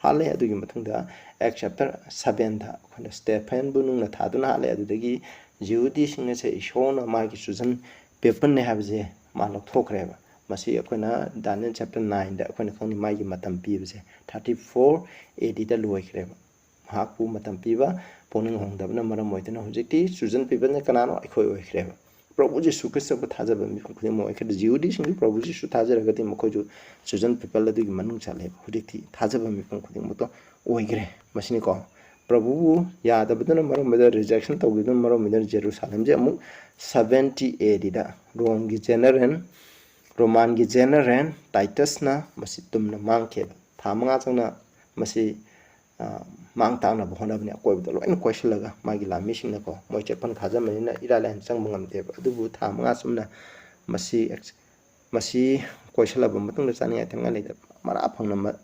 ꯍꯥꯠꯂꯦ꯫ ꯑꯗꯨꯒꯤ ꯃꯊꯪꯗ Acts chapter seven ꯗ ꯑꯩꯈꯣꯏꯅ ꯁ꯭ꯇꯦꯐꯦꯟꯕꯨ ꯅꯨꯡꯅ ꯊꯥꯗꯨꯅ ꯍꯥꯠꯂꯦ꯫ ꯑꯗꯨꯗꯒꯤ ꯖꯤꯍꯨꯗꯤꯁꯤꯡ ꯑꯁꯦ ꯏꯁꯣꯔꯅ ꯃꯥꯒꯤ chosen peopleꯅꯦ ꯍꯥꯏꯕꯁꯦ ꯃꯥ ꯂꯧꯊꯣꯛꯈ꯭ꯔꯦꯕ꯫ ꯃꯁꯤ ꯑꯩꯈꯣꯏꯅ Daniel chapter nine ꯗ ꯑꯩꯈꯣꯏꯅ ꯈꯪꯅꯤ, ꯃꯥꯒꯤ ꯃꯇꯝ ꯄꯤꯕꯁꯦ thirty four A D ꯗ ꯂꯣꯏꯈ꯭ꯔꯦꯕ꯫ ꯃꯍꯥꯛꯄꯨ ꯃꯇꯝ ꯄꯤꯕ, ꯄꯨꯛꯅꯤꯡ ꯍꯣꯡꯗꯕꯅ ꯃꯔꯝ ꯑꯣꯏꯗꯨꯅ ꯍꯧꯖꯤꯛꯇꯤ chosen peopleꯅ ꯀꯅꯥꯅꯣ? ꯑꯩꯈꯣꯏ ꯑꯣꯏꯈ꯭ꯔꯦꯕ꯫ ꯄ꯭ꯔꯚꯨ ꯖꯤꯁꯨ ꯈ꯭ꯔꯤꯁꯇꯕꯨ ꯊꯥꯖꯕ ꯃꯤꯄꯨꯝ ꯈꯨꯗꯤꯡꯃꯛ ꯑꯣꯏꯈ꯭ꯔꯦ꯫ ꯖꯤꯍꯨꯗꯤꯁꯤꯡꯁꯨ ꯄ꯭ꯔꯚꯨ ꯖꯤꯁꯨ ꯊꯥꯖꯔꯒꯗꯤ ꯃꯈꯣꯏꯁꯨ chosen people ꯑꯗꯨꯒꯤ ꯃꯅꯨꯡ ꯆꯜꯂꯦꯕ꯫ ꯍꯧꯖꯤꯛꯇꯤ ꯊꯥꯖꯕ ꯃꯤꯄꯨꯝ ꯈꯨꯗꯤꯡꯃꯛꯇꯣ ꯑꯣꯏꯈ꯭ꯔꯦ꯫ ꯃꯁꯤꯅꯤꯀꯣ, ꯄ꯭ꯔꯚꯨꯕꯨ ꯌꯥꯗꯕꯗꯨꯅ ꯃꯔꯝ ꯑꯣꯏꯗꯨꯅ, rejection ꯇꯧꯈꯤꯕꯗꯨꯅ ꯃꯔꯝ ꯑꯣꯏꯗꯨꯅ ꯖꯦꯔꯨꯁꯥꯂꯦꯝꯁꯦ ꯑꯃꯨꯛ seventy A D ꯗ ꯔꯣꯝꯒꯤ general, ꯔꯣꯃꯥꯟꯒꯤ general ꯇꯥꯏꯇꯁꯅ ꯃꯁꯤ ꯇꯨꯝꯅ ꯃꯥꯡꯈꯤꯑꯕ꯫ ꯊꯥ ꯃꯉꯥ ꯆꯪꯅ ꯃꯁꯤ, ꯑ, ꯃꯥꯡ ꯇꯥꯛꯅꯕ ꯍꯣꯠꯅꯕꯅꯤ꯫ ꯑꯀꯣꯏꯕꯗ ꯂꯣꯏꯅ ꯀꯣꯏꯁꯤꯜꯂꯒ ꯃꯥꯒꯤ ꯂꯥꯟꯃꯤꯁꯤꯡꯅꯀꯣ, ꯃꯣꯏ ꯆꯦꯠꯐꯝ ꯈꯥꯖꯝꯕꯅꯤꯅ ꯏꯔꯥꯏ ꯂꯥꯏꯅ ꯆꯪꯕ ꯉꯝꯗꯦꯕ꯫ ꯑꯗꯨꯕꯨ ꯊꯥ ꯃꯉꯥ ꯆꯨꯝꯅ ꯃꯁꯤ, ꯃꯁꯤ ꯀꯣꯏꯁꯤꯜꯂꯕ ꯃꯇꯨꯡꯗ ꯆꯥꯅꯤꯡꯉꯥꯏ ꯊꯛꯅꯤꯡꯉꯥꯏ ꯂꯩꯇꯕ ꯃꯔꯥ ꯐꯪꯅ ꯃ-,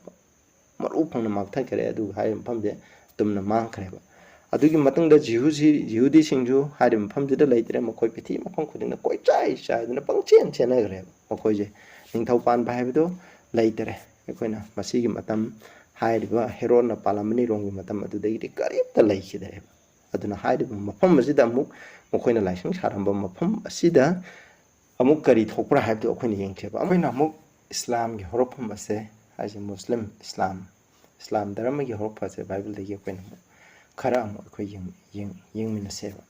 ꯃꯔꯨ ꯐꯪꯅ ꯃꯥꯡꯊꯈ꯭ꯔꯦ꯫ ꯑꯗꯨꯒ ꯍꯥꯏꯔꯤꯕ ꯃꯐꯝꯁꯦ ꯇꯨꯝꯅ ꯃꯥꯡꯈ꯭ꯔꯦꯕ꯫ ꯑꯗꯨꯒꯤ ꯃꯇꯨꯡꯗ ꯖꯤꯍꯨꯁꯤ ꯖꯤꯍꯨꯗꯤꯁꯤꯡꯁꯨ ꯍꯥꯏꯔꯤꯕ ꯃꯐꯝꯁꯤꯗ ꯂꯩꯇ꯭ꯔꯦ꯫ ꯃꯈꯣꯏ ꯄ꯭ꯔꯤꯊꯤꯕꯤ ꯃꯐꯝ ꯈꯨꯗꯤꯡꯗ ꯀꯣꯏꯆꯥꯏ ꯆꯥꯏꯗꯨꯅ ꯄꯪꯆꯦꯟ ꯆꯦꯟꯅꯈ꯭ꯔꯦꯕ꯫ ꯃꯈꯣꯏꯁꯦ ꯅꯤꯡꯊꯧ ꯄꯥꯟꯕ ꯍꯥꯏꯕꯗꯣ ꯂꯩꯇꯔꯦ꯫ ꯑꯩꯈꯣꯏꯅ ꯃꯁꯤꯒꯤ ꯃꯇꯝ, ꯍꯥꯏꯔꯤꯕ ꯍꯦꯔꯣꯗꯅ ꯄꯥꯜꯂꯝꯕ ꯅꯤꯔꯣꯝꯒꯤ ꯃꯇꯝ ꯑꯗꯨꯗꯒꯤꯗꯤ ꯀꯔꯤꯝꯇ ꯂꯩꯈꯤꯗ꯭ꯔꯦꯕ꯫ ꯑꯗꯨꯅ ꯍꯥꯏꯔꯤꯕ ꯃꯐꯝ ꯑꯁꯤꯗ ꯑꯃꯨꯛ ꯃꯈꯣꯏꯅ ꯂꯥꯏꯁꯪ ꯁꯥꯔꯝꯕ ꯃꯐꯝ ꯑꯁꯤꯗ ꯑꯃꯨꯛ ꯀꯔꯤ ꯊꯣꯛꯄ꯭ꯔꯥ ꯍꯥꯏꯕꯗꯨ ꯑꯩꯈꯣꯏꯅ ꯌꯦꯡꯁꯦꯕ꯫ ꯑꯩꯈꯣꯏꯅ ꯑꯃꯨꯛ ꯏꯁꯂꯥꯝꯒꯤ ꯍꯧꯔꯛꯐꯝ ꯑꯁꯦ, ꯍꯥꯏꯁꯦ ꯃꯨꯁꯂꯤꯝ ꯏꯁꯂꯥꯝ, ꯏꯁꯂꯥꯝ ꯙꯔꯃꯒꯤ ꯍꯧꯔꯛꯐꯝ ꯑꯁꯦ ꯕꯥꯏꯕꯜꯗꯒꯤ ꯑꯩꯈꯣꯏꯅ ꯑꯃꯨꯛ ꯈꯔ ꯑꯃꯨꯛ ꯑꯩꯈꯣꯏ ꯌꯦꯡ-, ꯌꯦꯡ-, ꯌꯦꯡꯃꯤꯟꯅꯁꯦꯕ꯫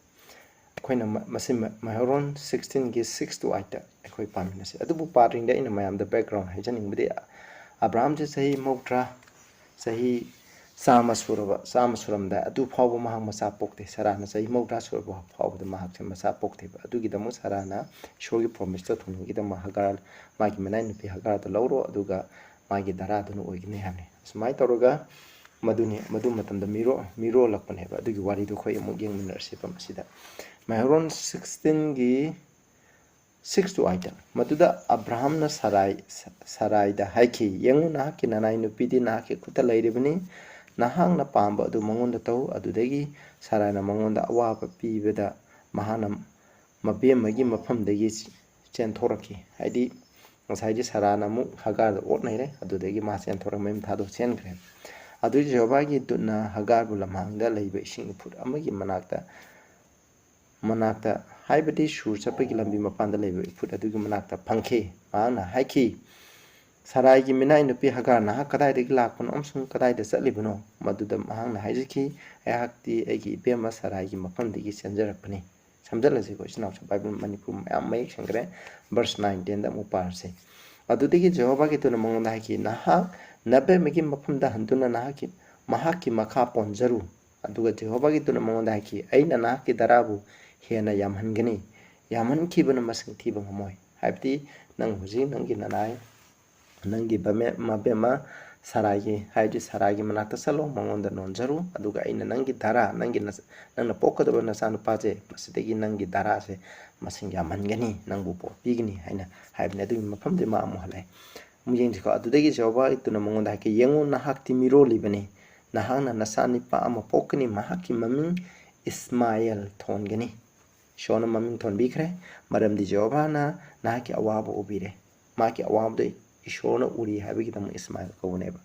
ꯑꯩꯈꯣꯏꯅ ꯃ-, ꯃꯁꯤ ꯃ-, ꯃꯍꯣꯔꯣꯟ sixteen ꯒꯤ six to eight ꯇ ꯑꯩꯈꯣꯏ ꯄꯥꯃꯤꯟꯅꯁꯦ꯫ ꯑꯗꯨꯕꯨ ꯄꯥꯗ꯭ꯔꯤꯉꯩꯗ ꯑꯩꯅ ꯃꯌꯥꯝꯗ background ꯍꯥꯏꯖꯅꯤꯡꯕꯗꯤ, ꯑꯕ꯭ꯔꯥꯍꯥꯝꯁꯦ ꯆꯍꯤ ꯃꯧꯗ꯭ꯔꯥ, ꯆꯍꯤ ꯆꯥꯝꯃ ꯁꯨꯔꯕ, ꯆꯥꯝꯃ ꯁꯨꯔꯝꯗꯥꯏ ꯑꯗꯨ ꯐꯥꯎꯕ ꯃꯍꯥꯛ ꯃꯆꯥ ꯄꯣꯛꯇꯦ꯫ ꯁꯔꯥꯅ ꯆꯍꯤ ꯃꯧꯗ꯭ꯔꯥ ꯁꯨꯔꯕ ꯐꯥꯎꯕꯗ ꯃꯍꯥꯛꯁꯦ ꯃꯆꯥ ꯄꯣꯛꯇꯦꯕ꯫ ꯑꯗꯨꯒꯤꯗꯃꯛ ꯁꯔꯥꯅ ꯏꯁꯣꯔꯒꯤ promise ꯇꯣ ꯊꯨꯡꯅꯕꯒꯤꯗꯃꯛ ꯍꯒꯥꯔ, ꯃꯥꯒꯤ ꯃꯅꯥꯏ ꯅꯨꯄꯤ ꯍꯒꯥꯔꯗꯣ ꯂꯧꯔꯣ, ꯑꯗꯨꯒ ꯃꯥꯒꯤ ꯙꯔꯥꯗꯨꯅ ꯑꯣꯏꯒꯅꯤ ꯍꯥꯏꯕꯅꯤ꯫ ꯑꯁꯨꯃꯥꯏꯅ ꯇꯧꯔꯒ ꯃꯗꯨꯅꯤ, ꯃꯗꯨ ꯃꯇꯝꯗ ꯃꯤꯔꯣ-, ꯃꯤꯔꯣꯜꯂꯛꯄꯅꯦꯕ꯫ ꯑꯗꯨꯒꯤ ꯋꯥꯔꯤꯗꯨ ꯑꯩꯈꯣꯏ ꯑꯃꯨꯛ ꯌꯦꯡꯃꯤꯟꯅꯔꯁꯦꯕ ꯃꯁꯤꯗ꯫ ꯃꯍꯣꯔꯣꯟ sixteen ꯒꯤ six to eight ꯇ꯫ ꯃꯗꯨꯗ ꯑꯕ꯭ꯔꯥꯍꯥꯝꯅ ꯁꯔꯥꯏ-, ꯁ-, ꯁꯔꯥꯏꯗ ꯍꯥꯏꯈꯤ, "ꯌꯦꯡꯉꯨ, ꯅꯍꯥꯛꯀꯤ ꯅꯅꯥꯏ ꯅꯨꯄꯤꯗꯤ ꯅꯍꯥꯛꯀꯤ ꯈꯨꯠꯇ ꯂꯩꯔꯤꯕꯅꯤ, ꯅꯍꯥꯛꯅ ꯄꯥꯝꯕ ꯑꯗꯨ ꯃꯉꯣꯟꯗ ꯇꯧ꯫" ꯑꯗꯨꯗꯒꯤ ꯁꯔꯥꯏꯅ ꯃꯉꯣꯟꯗ ꯑꯋꯥꯕ ꯄꯤꯕꯗ ꯃꯍꯥꯛꯅ ꯃꯕꯦꯝꯃꯒꯤ ꯃꯐꯝꯗꯒꯤ ꯆꯦꯟꯊꯣꯔꯛꯈꯤ꯫ ꯍꯥꯏꯗꯤ ꯉꯁꯥꯏꯒꯤ ꯁꯔꯥꯅ ꯑꯃꯨꯛ ꯍꯒꯥꯔꯗ ꯑꯣꯠ ꯅꯩꯔꯦ, ꯑꯗꯨꯗꯒꯤ ꯃꯥ ꯆꯦꯟꯊꯣꯔꯛ ꯃꯌꯨꯝ ꯊꯥꯗꯣꯛ ꯆꯦꯟꯈ꯭ꯔꯦ꯫ ꯑꯗꯨ ꯖꯦꯍꯣꯚꯥꯒꯤ ꯗꯨꯠꯅ ꯍꯒꯥꯔꯕꯨ ꯂꯝꯍꯥꯡꯗ ꯂꯩꯕ ꯏꯁꯤꯡ ꯏꯐꯨꯠ ꯑꯃꯒꯤ ꯃꯅꯥꯛꯇ, ꯃꯅꯥꯛꯇ, ꯍꯥꯏꯕꯗꯤ ꯁꯨꯔ ꯆꯠꯄꯒꯤ ꯂꯝꯕꯤ ꯃꯄꯥꯟꯗ ꯂꯩꯕ ꯏꯐꯨꯠ ꯑꯗꯨꯒꯤ ꯃꯅꯥꯛꯇ ꯐꯪꯈꯤ꯫ ꯃꯍꯥꯛꯅ ꯍꯥꯏꯈꯤ, "ꯁꯔꯥꯏꯒꯤ ꯃꯤꯅꯥꯏ ꯅꯨꯄꯤ ꯍꯒꯥꯔ, ꯅꯍꯥꯛ ꯀꯗꯥꯏꯗꯒꯤ ꯂꯥꯛꯄꯅꯣ ꯑꯃꯁꯨꯡ ꯀꯗꯥꯏꯗ ꯆꯠꯂꯤꯕꯅꯣ?" ꯃꯗꯨꯗ ꯃꯍꯥꯛꯅ ꯍꯥꯏꯖꯈꯤ, "ꯑꯩꯍꯥꯛꯇꯤ ꯑꯩꯒꯤ ꯏꯕꯦꯝꯃ ꯁꯔꯥꯏꯒꯤ ꯃꯐꯝꯗꯒꯤ ꯆꯦꯟꯖꯔꯛꯄꯅꯤ꯫" ꯁꯝꯖꯜꯂꯁꯤꯀꯣ, ꯏꯆꯤꯟ ꯏꯅꯥꯎꯁꯨ ꯕꯥꯏꯕꯜ ꯃꯅꯤꯄꯨꯔ ꯃꯌꯥꯝ ꯃꯌꯦꯛ ꯁꯦꯡꯈ꯭ꯔꯦ꯫ Verse nine, ten ꯗ ꯑꯃꯨꯛ ꯄꯥꯔꯁꯤ꯫ ꯑꯗꯨꯗꯒꯤ ꯖꯦꯍꯣꯚꯥꯒꯤ ꯗꯨꯠꯅ ꯃꯉꯣꯟꯗ ꯍꯥꯏꯈꯤ, "ꯅꯍꯥꯛ ꯅꯕꯦꯝꯃꯒꯤ ꯃꯐꯝꯗ ꯍꯟꯗꯨꯅ ꯅꯍꯥꯛꯀꯤ, ꯃꯍꯥꯛꯀꯤ ꯃꯈꯥ ꯄꯣꯟꯖꯔꯨ꯫" ꯑꯗꯨꯒ ꯖꯦꯍꯣꯚꯥꯒꯤ ꯗꯨꯠꯅ ꯃꯉꯣꯟꯗ ꯍꯥꯏꯈꯤ, "ꯑꯩꯅ ꯅꯍꯥꯛꯀꯤ ꯙꯔꯥꯕꯨ ꯍꯦꯟꯅ ꯌꯥꯝꯍꯟꯒꯅꯤ꯫ ꯌꯥꯝꯍꯟꯈꯤꯕꯅ ꯃꯁꯤꯡ ꯊꯤꯕ ꯉꯝꯃꯣꯏ꯫" ꯍꯥꯏꯕꯗꯤ ꯅꯪ ꯍꯧꯖꯤꯛ ꯅꯪꯒꯤ ꯅꯅꯥꯏ, ꯅꯪꯒꯤ ꯕꯃꯦ-, ꯃꯕꯦꯝꯃ ꯁꯔꯥꯏꯒꯤ, ꯍꯥꯏꯕꯗꯤ ꯁꯔꯥꯏꯒꯤ ꯃꯅꯥꯛꯇ ꯆꯠꯂꯣ, ꯃꯉꯣꯟꯗ ꯅꯣꯟꯖꯔꯨ, ꯑꯗꯨꯒ ꯑꯩꯅ ꯅꯪꯒꯤ ꯙꯔꯥ, ꯅꯪꯒꯤ ꯅꯆ-, ꯅꯪꯅ ꯄꯣꯛꯀꯗꯕ ꯅꯆꯥꯅꯨꯄꯥꯁꯦ, ꯃꯁꯤꯗꯒꯤ ꯅꯪꯒꯤ ꯙꯔꯥꯁꯦ ꯃꯁꯤꯡ ꯌꯥꯝꯍꯟꯒꯅꯤ, ꯅꯪꯕꯨ ꯄꯣꯛꯄꯤꯒꯅꯤ ꯍꯥꯏꯅ ꯍꯥꯏꯕꯅꯤ꯫ ꯑꯗꯨꯒꯤ ꯃꯐꯝꯗꯤ ꯃꯥ ꯑꯃꯨꯛ ꯍꯜꯂꯛꯑꯦ꯫ ꯑꯃꯨꯛ ꯌꯦꯡꯁꯤꯀꯣ꯫ ꯑꯗꯨꯗꯒꯤ ꯖꯦꯍꯣꯚꯥꯒꯤ ꯗꯨꯠꯅ ꯃꯉꯣꯟꯗ ꯍꯥꯏꯈꯤ, "ꯌꯦꯡꯉꯨ, ꯅꯍꯥꯛꯇꯤ ꯃꯤꯔꯣꯜꯂꯤꯕꯅꯤ, ꯅꯍꯥꯛꯅ ꯅꯆꯥꯅꯤꯄꯥ ꯑꯃ ꯄꯣꯛꯀꯅꯤ, ꯃꯍꯥꯛꯀꯤ ꯃꯃꯤꯡ ꯏꯁꯃꯥꯏꯜ ꯊꯣꯟꯒꯅꯤ꯫ ꯏꯁꯣꯔꯅ ꯃꯃꯤꯡ ꯊꯣꯟꯕꯤꯈ꯭ꯔꯦ, ꯃꯔꯝꯗꯤ ꯖꯦꯍꯣꯚꯥꯅ ꯅꯍꯥꯛꯀꯤ ꯑꯋꯥꯕ ꯎꯕꯤꯔꯦ꯫ ꯃꯍꯥꯛꯀꯤ ꯑꯋꯥꯕꯗ ꯏꯁꯣꯔꯅ ꯎꯔꯤ ꯍꯥꯏꯕꯒꯤꯗꯃꯛ ꯏꯁꯃꯥꯏꯜ ꯀꯧꯕꯅꯦꯕ꯫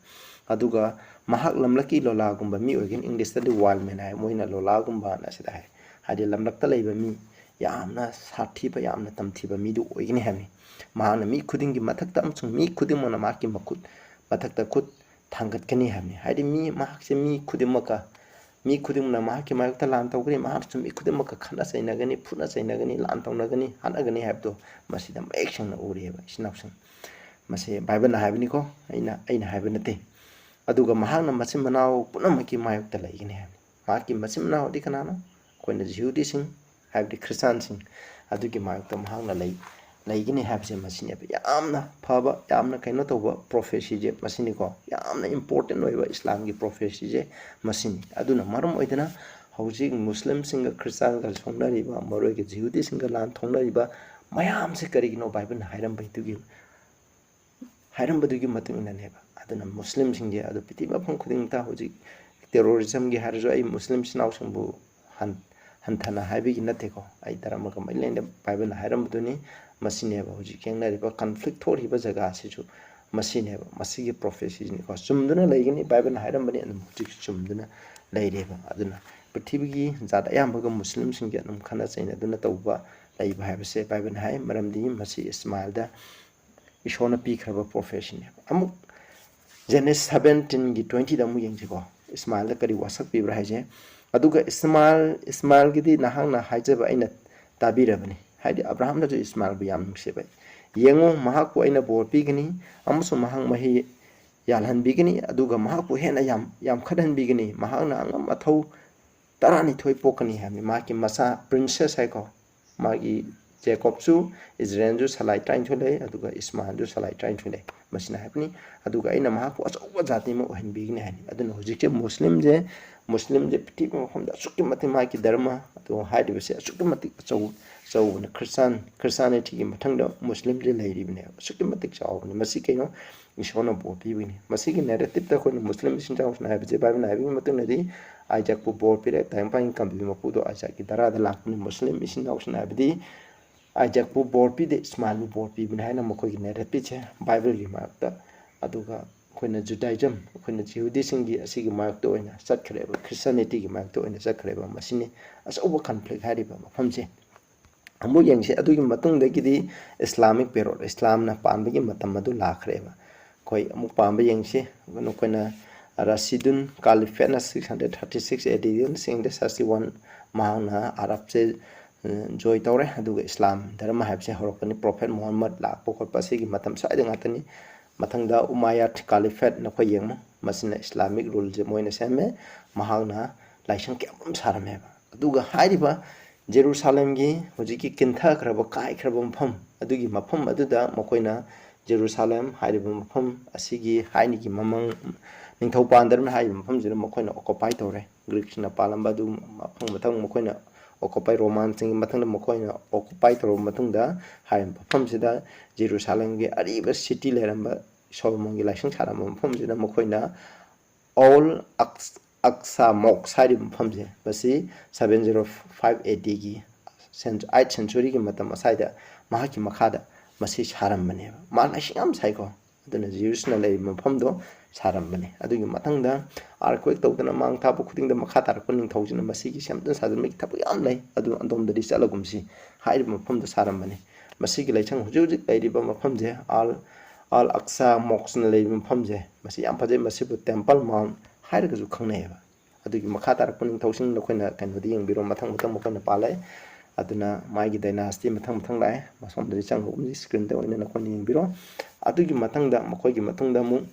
ꯑꯗꯨꯒ ꯃꯍꯥꯛ ꯂꯝꯂꯛꯀꯤ ꯂꯣꯂꯥꯒꯨꯝꯕ ꯃꯤ ꯑꯣꯏꯒꯅꯤ, ꯏꯪꯂꯤꯁꯇꯗꯤ ꯋꯥꯏꯜꯃꯦꯟ ꯍꯥꯏ, ꯃꯣꯏꯅ ꯂꯣꯂꯥꯒꯨꯝꯕꯅ ꯁꯤꯗ ꯍꯥꯏ꯫ ꯍꯥꯏꯗꯤ ꯂꯝꯂꯛꯇ ꯂꯩꯕ ꯃꯤ, ꯌꯥꯝꯅ ꯁꯥꯊꯤꯕ, ꯌꯥꯝꯅ ꯇꯝꯊꯤꯕ ꯃꯤꯗꯨ ꯑꯣꯏꯒꯅꯤ ꯍꯥꯏꯕꯅꯤ꯫ ꯃꯍꯥꯛꯅ ꯃꯤ ꯈꯨꯗꯤꯡꯒꯤ ꯃꯊꯛꯇ ꯑꯃꯁꯨꯡ ꯃꯤ ꯈꯨꯗꯤꯡꯃꯛꯅ ꯃꯍꯥꯛꯀꯤ ꯃꯈꯨꯠ ꯃꯊꯛꯇ ꯈꯨꯠ ꯊꯥꯡꯒꯠꯀꯅꯤ ꯍꯥꯏꯕꯅꯤ꯫ ꯍꯥꯏꯗꯤ ꯃꯤ, ꯃꯍꯥꯛꯁꯦ ꯃꯤ ꯈꯨꯗꯤꯡꯃꯛꯀ, ꯃꯤ ꯈꯨꯗꯤꯡꯃꯛꯅ ꯃꯍꯥꯛꯀꯤ ꯃꯥꯌꯣꯛꯇ ꯂꯥꯟ ꯇꯧꯒꯅꯤ, ꯃꯍꯥꯛꯁꯨ ꯃꯤ ꯈꯨꯗꯤꯡꯃꯛꯀ ꯈꯠꯅ ꯆꯩꯅꯒꯅꯤ, ꯐꯨꯅ ꯆꯩꯅꯒꯅꯤ, ꯂꯥꯟ ꯇꯧꯅꯒꯅꯤ, ꯍꯥꯠꯅꯒꯅꯤ ꯍꯥꯏꯕꯗꯣ ꯃꯁꯤꯗ ꯃꯌꯦꯛ ꯁꯦꯡꯅ ꯎꯔꯤꯑꯕ, ꯏꯆꯤꯟ ꯏꯅꯥꯎꯁꯤꯡ꯫ ꯃꯁꯤ ꯕꯥꯏꯕꯜꯅ ꯍꯥꯏꯕꯅꯤꯀꯣ, ꯑꯩꯅ, ꯑꯩꯅ ꯍꯥꯏꯕ ꯅꯠꯇꯦ꯫ ꯑꯗꯨꯒ ꯃꯍꯥꯛꯅ ꯃꯆꯤꯟ ꯃꯅꯥꯎ ꯄꯨꯝꯅꯃꯛꯀꯤ ꯃꯥꯌꯣꯛꯇ ꯂꯩꯒꯅꯤ ꯍꯥꯏꯕꯅꯤ꯫ ꯃꯍꯥꯛꯀꯤ ꯃꯆꯤꯟ ꯃꯅꯥꯎꯗꯤ ꯀꯅꯥꯅꯣ? ꯑꯩꯈꯣꯏꯅ ꯖꯤꯍꯨꯗꯤꯁꯤꯡ, ꯍꯥꯏꯕꯗꯤ ꯈ꯭ꯔꯤꯁꯇꯥꯟꯁꯤꯡ, ꯑꯗꯨꯒꯤ ꯃꯥꯌꯣꯛꯇ ꯃꯍꯥꯛꯅ ꯂꯩ, ꯂꯩꯒꯅꯤ ꯍꯥꯏꯕꯁꯦ ꯃꯁꯤꯅꯦꯕ꯫ ꯌꯥꯝꯅ ꯐꯕ, ꯌꯥꯝꯅ ꯀꯩꯅꯣ ꯇꯧꯕ ꯄ꯭ꯔꯣꯐꯦꯁꯤꯁꯦ ꯃꯁꯤꯅꯤꯀꯣ꯫ ꯌꯥꯝꯅ ꯏꯝꯄꯣꯔꯇꯦꯟ ꯑꯣꯏꯕ ꯏꯁꯂꯥꯝꯒꯤ ꯄ꯭ꯔꯣꯐꯦꯁꯤꯁꯦ ꯃꯁꯤꯅꯤ꯫ ꯑꯗꯨꯅ ꯃꯔꯝ ꯑꯣꯏꯗꯅ ꯍꯧꯖꯤꯛ ꯃꯨꯁꯂꯤꯝꯁꯤꯡꯒ ꯈ꯭ꯔꯤꯁꯇꯥꯟꯒ ꯁꯣꯛꯅꯔꯤꯕ, ꯃꯔꯨꯑꯣꯏꯒ ꯖꯤꯍꯨꯗꯤꯁꯤꯡꯒ ꯂꯥꯟ ꯊꯣꯛꯅꯔꯤꯕ ꯃꯌꯥꯝꯁꯦ ꯀꯔꯤꯒꯤꯅꯣ? ꯕꯥꯏꯕꯜꯅ ꯍꯥꯏꯔꯝꯕꯗꯨꯒꯤ, ꯍꯥꯏꯔꯝꯕꯗꯨꯒꯤ ꯃꯇꯨꯡ ꯏꯟꯅꯅꯦꯕ꯫ ꯑꯗꯨꯅ ꯃꯨꯁꯂꯤꯝꯁꯤꯡꯁꯦ, ꯑꯗꯨ ꯄ꯭ꯔꯤꯊꯤꯕꯤ ꯃꯐꯝ ꯈꯨꯗꯤꯡꯃꯛꯇ ꯍꯧꯖꯤꯛ ꯇꯦꯔꯣꯔꯤꯖꯝꯒꯤ ꯍꯥꯏꯔꯁꯨ, ꯑꯩ ꯃꯨꯁꯂꯤꯝ ꯏꯆꯤꯟ ꯏꯅꯥꯎꯁꯤꯡꯕꯨ ꯍꯟ-, ꯍꯟꯊꯅ ꯍꯥꯏꯕꯒꯤ ꯅꯠꯇꯦꯀꯣ꯫ ꯑꯩ ꯙꯔꯃꯒ ꯃꯔꯤ ꯂꯩꯅ ꯕꯥꯏꯕꯜꯅ ꯍꯥꯏꯔꯝꯕꯗꯨꯅꯤ꯫ ꯃꯁꯤꯅꯦꯕ ꯍꯧꯖꯤꯛ ꯌꯦꯡꯅꯔꯤꯕ ꯀꯟꯐ꯭ꯂꯤꯛ ꯊꯣꯛꯂꯤꯕ ꯖꯒꯥꯁꯤꯁꯨ ꯃꯁꯤꯅꯦꯕ, ꯃꯁꯤꯒꯤ ꯄ꯭ꯔꯣꯐꯦꯁꯤꯅꯤꯀꯣ꯫ ꯆꯨꯝꯗꯨꯅ ꯂꯩꯒꯅꯤ, ꯕꯥꯏꯕꯜꯅ ꯍꯥꯏꯔꯝꯕꯅꯤ, ꯑꯗꯨꯝ ꯍꯧꯖꯤꯛꯁꯨ ꯆꯨꯝꯗꯨꯅ ꯂꯩꯔꯦꯕ꯫ ꯑꯗꯨꯅ ꯄ꯭ꯔꯤꯊꯤꯕꯤꯒꯤ ꯖꯥꯠ ꯑꯌꯥꯝꯕꯒ ꯃꯨꯁꯂꯤꯝꯁꯤꯡꯒꯤ ꯑꯗꯨꯝ ꯈꯠꯅ ꯆꯩꯅꯗꯨꯅ ꯇꯧꯕ ꯂꯩꯕ ꯍꯥꯏꯕꯁꯦ ꯕꯥꯏꯕꯜꯅ ꯍꯥꯏ, ꯃꯔꯝꯗꯤ ꯃꯁꯤ ꯏꯁꯃꯥꯏꯜꯗ ꯏꯁꯣꯔꯅ ꯄꯤꯈ꯭ꯔꯕ ꯄ꯭ꯔꯣꯐꯦꯁꯤꯅꯦꯕ꯫ ꯑꯃꯨꯛ ꯖꯦꯅꯦꯁꯤꯁ ꯁꯕꯦꯟꯇꯤꯟꯒꯤ ꯇ꯭ꯋꯦꯟꯇꯤꯗ ꯑꯃꯨꯛ ꯌꯦꯡꯁꯤꯀꯣ, ꯏꯁꯃꯥꯏꯜꯗ ꯀꯔꯤ ꯋꯥꯁꯛ ꯄꯤꯕ꯭ꯔꯥ ꯍꯥꯏꯁꯦ꯫ ꯑꯗꯨꯒ ꯏꯁꯃꯥꯏꯜ, ꯏꯁꯃꯥꯏꯜꯒꯤꯗꯤ ꯅꯍꯥꯛꯅ ꯍꯥꯏꯖꯕ ꯑꯩꯅ ꯇꯥꯕꯤꯔꯕꯅꯤ꯫ ꯍꯥꯏꯗꯤ ꯑꯕ꯭ꯔꯥꯍꯥꯝꯅꯁꯨ ꯏꯁꯃꯥꯏꯜꯕꯨ ꯌꯥꯝ ꯅꯨꯡꯁꯤꯕ꯫ ꯌꯦꯡꯉꯨ, ꯃꯍꯥꯛꯄꯨ ꯑꯩꯅ ꯕꯣꯔ ꯄꯤꯒꯅꯤ ꯑꯃꯁꯨꯡ ꯃꯍꯥꯛ ꯃꯍꯩ ꯌꯥꯜꯍꯟꯕꯤꯒꯅꯤ, ꯑꯗꯨꯒ ꯃꯍꯥꯛꯄꯨ ꯍꯦꯟꯅ ꯌꯥꯝ, ꯌꯥꯝꯈꯠꯍꯟꯕꯤꯒꯅꯤ꯫ ꯃꯍꯥꯛꯅ ꯑꯉꯝ ꯑꯊꯧ ꯇꯔꯥꯅꯤꯊꯣꯏ ꯄꯣꯛꯀꯅꯤ ꯍꯥꯏꯕꯅꯤ꯫ ꯃꯍꯥꯛꯀꯤ ꯃꯆꯥ ꯄ꯭ꯔꯤꯟꯁꯦꯁ ꯍꯥꯏꯀꯣ, ꯃꯥꯒꯤ ꯖꯦꯀꯣꯕꯁꯨ, ꯏꯁꯔꯥꯌꯦꯜꯁꯨ ꯁꯂꯥꯏ ꯇꯔꯥꯅꯤꯊꯣꯏ ꯂꯩ, ꯑꯗꯨꯒ ꯏꯁꯃꯥꯏꯜꯁꯨ ꯁꯂꯥꯏ ꯇꯔꯥꯅꯤꯊꯣꯏ ꯂꯩ꯫ ꯃꯁꯤꯅ ꯍꯥꯏꯕꯅꯤ, ꯑꯗꯨꯒ ꯑꯩꯅ ꯃꯍꯥꯛꯄꯨ ꯑꯆꯧꯕ ꯖꯥꯇꯤ ꯑꯃ ꯑꯣꯏꯍꯟꯕꯤꯒꯅꯤ ꯍꯥꯏꯅꯤ꯫ ꯑꯗꯨꯅ ꯍꯧꯖꯤꯛꯁꯦ ꯃꯨꯁꯂꯤꯝꯁꯦ, ꯃꯨꯁꯂꯤꯝꯁꯦ ꯄ꯭ꯔꯤꯊꯤꯕꯤ ꯃꯐꯝꯗ ꯑꯁꯨꯛꯀꯤ ꯃꯇꯤꯛ ꯃꯥꯒꯤ ꯙꯔꯃ ꯑꯗꯨ ꯍꯥꯏꯔꯤꯕꯁꯦ ꯑꯁꯨꯛꯀꯤ ꯃꯇꯤꯛ ꯑꯆꯧ-, ꯑꯆꯧꯕꯅꯦ꯫ ꯈ꯭ꯔꯤꯁꯇꯥꯟ, ꯈ꯭ꯔꯤꯁꯇꯥꯅꯤꯇꯤꯒꯤ ꯃꯊꯪꯗ ꯃꯨꯁꯂꯤꯝꯁꯦ ꯂꯩꯔꯤꯕꯅꯦꯕ, ꯑꯁꯨꯛꯀꯤ ꯃꯇꯤꯛ ꯆꯥꯎꯕꯅꯦ꯫ ꯃꯁꯤ ꯀꯩꯅꯣ? ꯏꯁꯣꯔꯅ ꯕꯣꯔ ꯄꯤꯕꯒꯤꯅꯤ꯫ ꯃꯁꯤꯒꯤ ꯅꯦꯔꯦꯇꯤꯞꯇ ꯑꯩꯈꯣꯏꯅ ꯃꯨꯁꯂꯤꯝ ꯏꯆꯤꯟ ꯏꯅꯥꯎꯁꯤꯡꯅ ꯍꯥꯏꯕꯁꯦ, ꯕꯥꯏꯕꯜꯅ ꯍꯥꯏꯕꯒꯤ ꯃꯇꯨꯡ ꯏꯟꯅꯗꯤ ꯑꯥꯏꯖꯥꯛꯄꯨ ꯕꯣꯔ ꯄꯤꯔꯦ, ꯇꯥꯏꯕꯪꯄꯥꯟꯒꯤ ꯀꯝꯕꯤꯕ ꯃꯄꯨꯗꯣ ꯑꯥꯏꯖꯥꯛꯀꯤ ꯗꯔꯥꯗ ꯂꯥꯛꯄꯅꯤ꯫ ꯃꯨꯁꯂꯤꯝ ꯏꯆꯤꯟ ꯏꯅꯥꯎꯁꯤꯡꯅ ꯍꯥꯏꯕꯗꯤ ꯑꯥꯏꯖꯥꯛꯄꯨ ꯕꯣꯔ ꯄꯤꯗꯦ, ꯏꯁꯃꯥꯏꯜꯕꯨ ꯕꯣꯔ ꯄꯤꯕꯅꯤ ꯍꯥꯏꯅ ꯃꯈꯣꯏꯒꯤ ꯅꯦꯔꯦꯇꯤꯞꯁꯦ ꯕꯥꯏꯕꯜꯒꯤ ꯃꯥꯌꯣꯛꯇ, ꯑꯗꯨꯒ ꯑꯩꯈꯣꯏꯅ ꯖꯨꯗꯥꯏꯖꯝ, ꯑꯩꯈꯣꯏꯅ ꯖꯤꯍꯨꯗꯤꯁꯤꯡꯒꯤ ꯑꯁꯤꯒꯤ ꯃꯥꯌꯣꯛꯇ ꯑꯣꯏꯅ ꯆꯠꯈ꯭ꯔꯦꯕ, ꯈ꯭ꯔꯤꯁꯇꯤꯌꯥꯅꯤꯇꯤꯒꯤ ꯃꯥꯌꯣꯛꯇ ꯑꯣꯏꯅ ꯆꯠꯈ꯭ꯔꯦꯕ꯫ ꯃꯁꯤꯅꯤ ꯑꯆꯧꯕ ꯀꯟꯐ꯭ꯂꯤꯛ ꯍꯥꯏꯔꯤꯕ ꯃꯐꯝꯁꯦ꯫ ꯑꯃꯨꯛ ꯌꯦꯡꯁꯤ, ꯑꯗꯨꯒꯤ ꯃꯇꯨꯡꯗꯒꯤꯗꯤ ꯏꯁꯂꯥꯃꯤꯛ ꯄꯦꯔꯣꯠ, ꯏꯁꯂꯥꯝꯅ ꯄꯥꯟꯕꯒꯤ ꯃꯇꯝ ꯑꯗꯨ ꯂꯥꯛꯈ꯭ꯔꯦꯕ꯫ ꯑꯩꯈꯣꯏ ꯑꯃꯨꯛ ꯄꯥꯝꯕ ꯌꯦꯡꯁꯤ꯫ ꯅꯈꯣꯏꯅ ꯔꯥꯁꯤꯗꯨꯟ ꯀꯥꯂꯤꯐꯦꯠꯅ six hundred thirty six A D ꯗꯒꯤ sixty one, ꯃꯍꯥꯛꯅ ꯑꯔꯕꯁꯦ, ꯑ, ꯖꯣꯏ ꯇꯧꯔꯦ, ꯑꯗꯨꯒ ꯏꯁꯂꯥꯝ ꯙꯔꯃ ꯍꯥꯏꯕꯁꯦ ꯍꯧꯔꯛꯄꯅꯤ꯫ ꯄ꯭ꯔꯣꯐꯦꯠ ꯃꯨꯍꯝꯃꯗ ꯂꯥꯛꯄ ꯈꯣꯠꯄ ꯑꯁꯤꯒꯤ ꯃꯇꯝ ꯁ꯭ꯋꯥꯏꯗ ꯉꯥꯛꯇꯅꯤ꯫ ꯃꯊꯪꯗ ꯎꯃꯥꯌꯥꯠ ꯀꯥꯂꯤꯐꯦꯠ, ꯅꯈꯣꯏ ꯌꯦꯡꯉꯨ, ꯃꯁꯤꯅ ꯏꯁꯂꯥꯃꯤꯛ ꯔꯨꯜꯁꯦ ꯃꯣꯏꯅ ꯁꯦꯝꯃꯦ꯫ ꯃꯍꯥꯛꯅ ꯂꯥꯏꯁꯪ ꯀꯌꯥ ꯑꯃ ꯁꯥꯔꯝꯃꯦꯕ꯫ ꯑꯗꯨꯒ ꯍꯥꯏꯔꯤꯕ ꯖꯦꯔꯨꯁꯥꯂꯦꯝꯒꯤ ꯍꯧꯖꯤꯛꯀꯤ ꯀꯤꯟꯊꯈ꯭ꯔꯕ, ꯀꯥꯏꯈ꯭ꯔꯕ ꯃꯐꯝ, ꯑꯗꯨꯒꯤ ꯃꯐꯝ ꯑꯗꯨꯗ ꯃꯈꯣꯏꯅ ꯖꯦꯔꯨꯁꯥꯂꯦꯝ ꯍꯥꯏꯔꯤꯕ ꯃꯐꯝ ꯑꯁꯤꯒꯤ ꯍꯥꯏꯅꯤꯒꯤ ꯃꯃꯥꯡ ꯅꯤꯡꯊꯧ ꯄꯥꯟꯗ꯭ꯔꯝꯅ ꯍꯥꯏꯔꯤꯕ ꯃꯐꯝꯁꯤꯗ ꯃꯈꯣꯏꯅ ꯑꯣꯀꯨꯄꯥꯏ ꯇꯧꯔꯦ꯫ ꯒ꯭ꯔꯤꯛꯁꯤꯡꯅ ꯄꯥꯜꯂꯝꯕ ꯑꯗꯨ ꯃꯐꯝ ꯃꯊꯪ ꯃꯈꯣꯏꯅ ꯑꯣꯀꯨꯄꯥꯏ, ꯔꯣꯃꯥꯟꯁꯤꯡꯒꯤ ꯃꯊꯪꯗ ꯃꯈꯣꯏꯅ ꯑꯣꯀꯨꯄꯥꯏ ꯇꯧꯔꯕ ꯃꯇꯨꯡꯗ ꯍꯥꯏꯔꯤꯕ ꯃꯐꯝꯁꯤꯗ ꯖꯦꯔꯨꯁꯥꯂꯦꯝꯒꯤ ꯑꯔꯤꯕ ꯁꯤꯇꯤ ꯂꯩꯔꯝꯕ, ꯁꯣꯂꯣꯃꯣꯟꯒꯤ ꯂꯥꯏꯁꯪ ꯁꯥꯔꯝꯕ ꯃꯐꯝꯁꯤꯗ ꯃꯈꯣꯏꯅ ꯑꯣꯜ ꯑꯛꯁ-, ꯑꯛꯁꯥ ꯃꯣꯛꯁ ꯍꯥꯏꯔꯤꯕ ꯃꯐꯝꯁꯦ, ꯃꯁꯤ seven zero five A Dꯒꯤ, eighth centuryꯒꯤ ꯃꯇꯝ ꯑꯁ꯭ꯋꯥꯏꯗ ꯃꯍꯥꯛꯀꯤ ꯃꯈꯥꯗ ꯃꯁꯤ ꯁꯥꯔꯝꯕꯅꯦꯕ꯫ ꯃꯥ ꯂꯥꯏꯁꯪ ꯌꯥꯝ ꯁꯥꯏꯀꯣ꯫ ꯑꯗꯨꯅ ꯖꯤꯎꯁꯅ ꯂꯩꯔꯤꯕ ꯃꯐꯝꯗꯣ ꯁꯥꯔꯝꯕꯅꯦ꯫ ꯑꯗꯨꯒꯤ ꯃꯊꯪꯗ earthquake ꯇꯧꯗꯅ ꯃꯥꯡ ꯊꯥꯕ ꯈꯨꯗꯤꯡꯗ ꯃꯈꯥ ꯇꯥꯔꯛꯄ ꯅꯤꯡꯊꯧꯁꯤꯅ ꯃꯁꯤꯒꯤ ꯁꯦꯝꯖꯤꯟ ꯁꯥꯖꯤꯟꯕꯒꯤ ꯊꯕꯛ ꯌꯥꯝ ꯂꯩ꯫ ꯑꯗꯨ ꯑꯗꯣꯝꯗꯗꯤ ꯆꯠꯂꯒꯨꯝꯁꯤ꯫ ꯍꯥꯏꯔꯤꯕ ꯃꯐꯝꯗꯣ ꯁꯥꯔꯝꯕꯅꯤ꯫ ꯃꯁꯤꯒꯤ ꯂꯥꯏꯁꯪ ꯍꯧꯖꯤꯛ ꯍꯧꯖꯤꯛ ꯂꯩꯔꯤꯕ ꯃꯐꯝꯁꯦ, ꯑꯜ, ꯑꯜ ꯑꯛꯁꯥ ꯃꯣꯛꯁꯅ ꯂꯩꯔꯤꯕ ꯃꯐꯝꯁꯦ, ꯃꯁꯤ ꯌꯥꯝ ꯐꯖꯩ꯫ ꯃꯁꯤꯕꯨ Temple Mount ꯍꯥꯏꯔꯒꯁꯨ ꯈꯪꯅꯩꯌꯦꯕ꯫ ꯑꯗꯨꯒꯤ ꯃꯈꯥ ꯇꯥꯔꯛꯄ ꯅꯤꯡꯊꯧꯁꯤꯡ ꯅꯈꯣꯏꯅ ꯀꯩꯅꯣꯗ ꯌꯦꯡꯕꯤꯔꯣ, ꯃꯊꯪ ꯃꯊꯪ ꯃꯈꯣꯏꯅ ꯄꯥꯜꯂꯦ꯫ ꯑꯗꯨꯅ ꯃꯥꯒꯤ dynasty ꯃꯊꯪ ꯃꯊꯪ ꯂꯥꯛꯑꯦ꯫ ꯃꯁꯣꯝꯗꯗꯤ ꯆꯪꯉꯒꯨꯝꯁꯤ, screenꯗ ꯑꯣꯏꯅ ꯅꯈꯣꯏꯅ ꯌꯦꯡꯕꯤꯔꯣ꯫ ꯑꯗꯨꯒꯤ ꯃꯊꯪꯗ, ꯃꯈꯣꯏꯒꯤ ꯃꯇꯨꯡꯗ ꯑꯃꯨꯛ,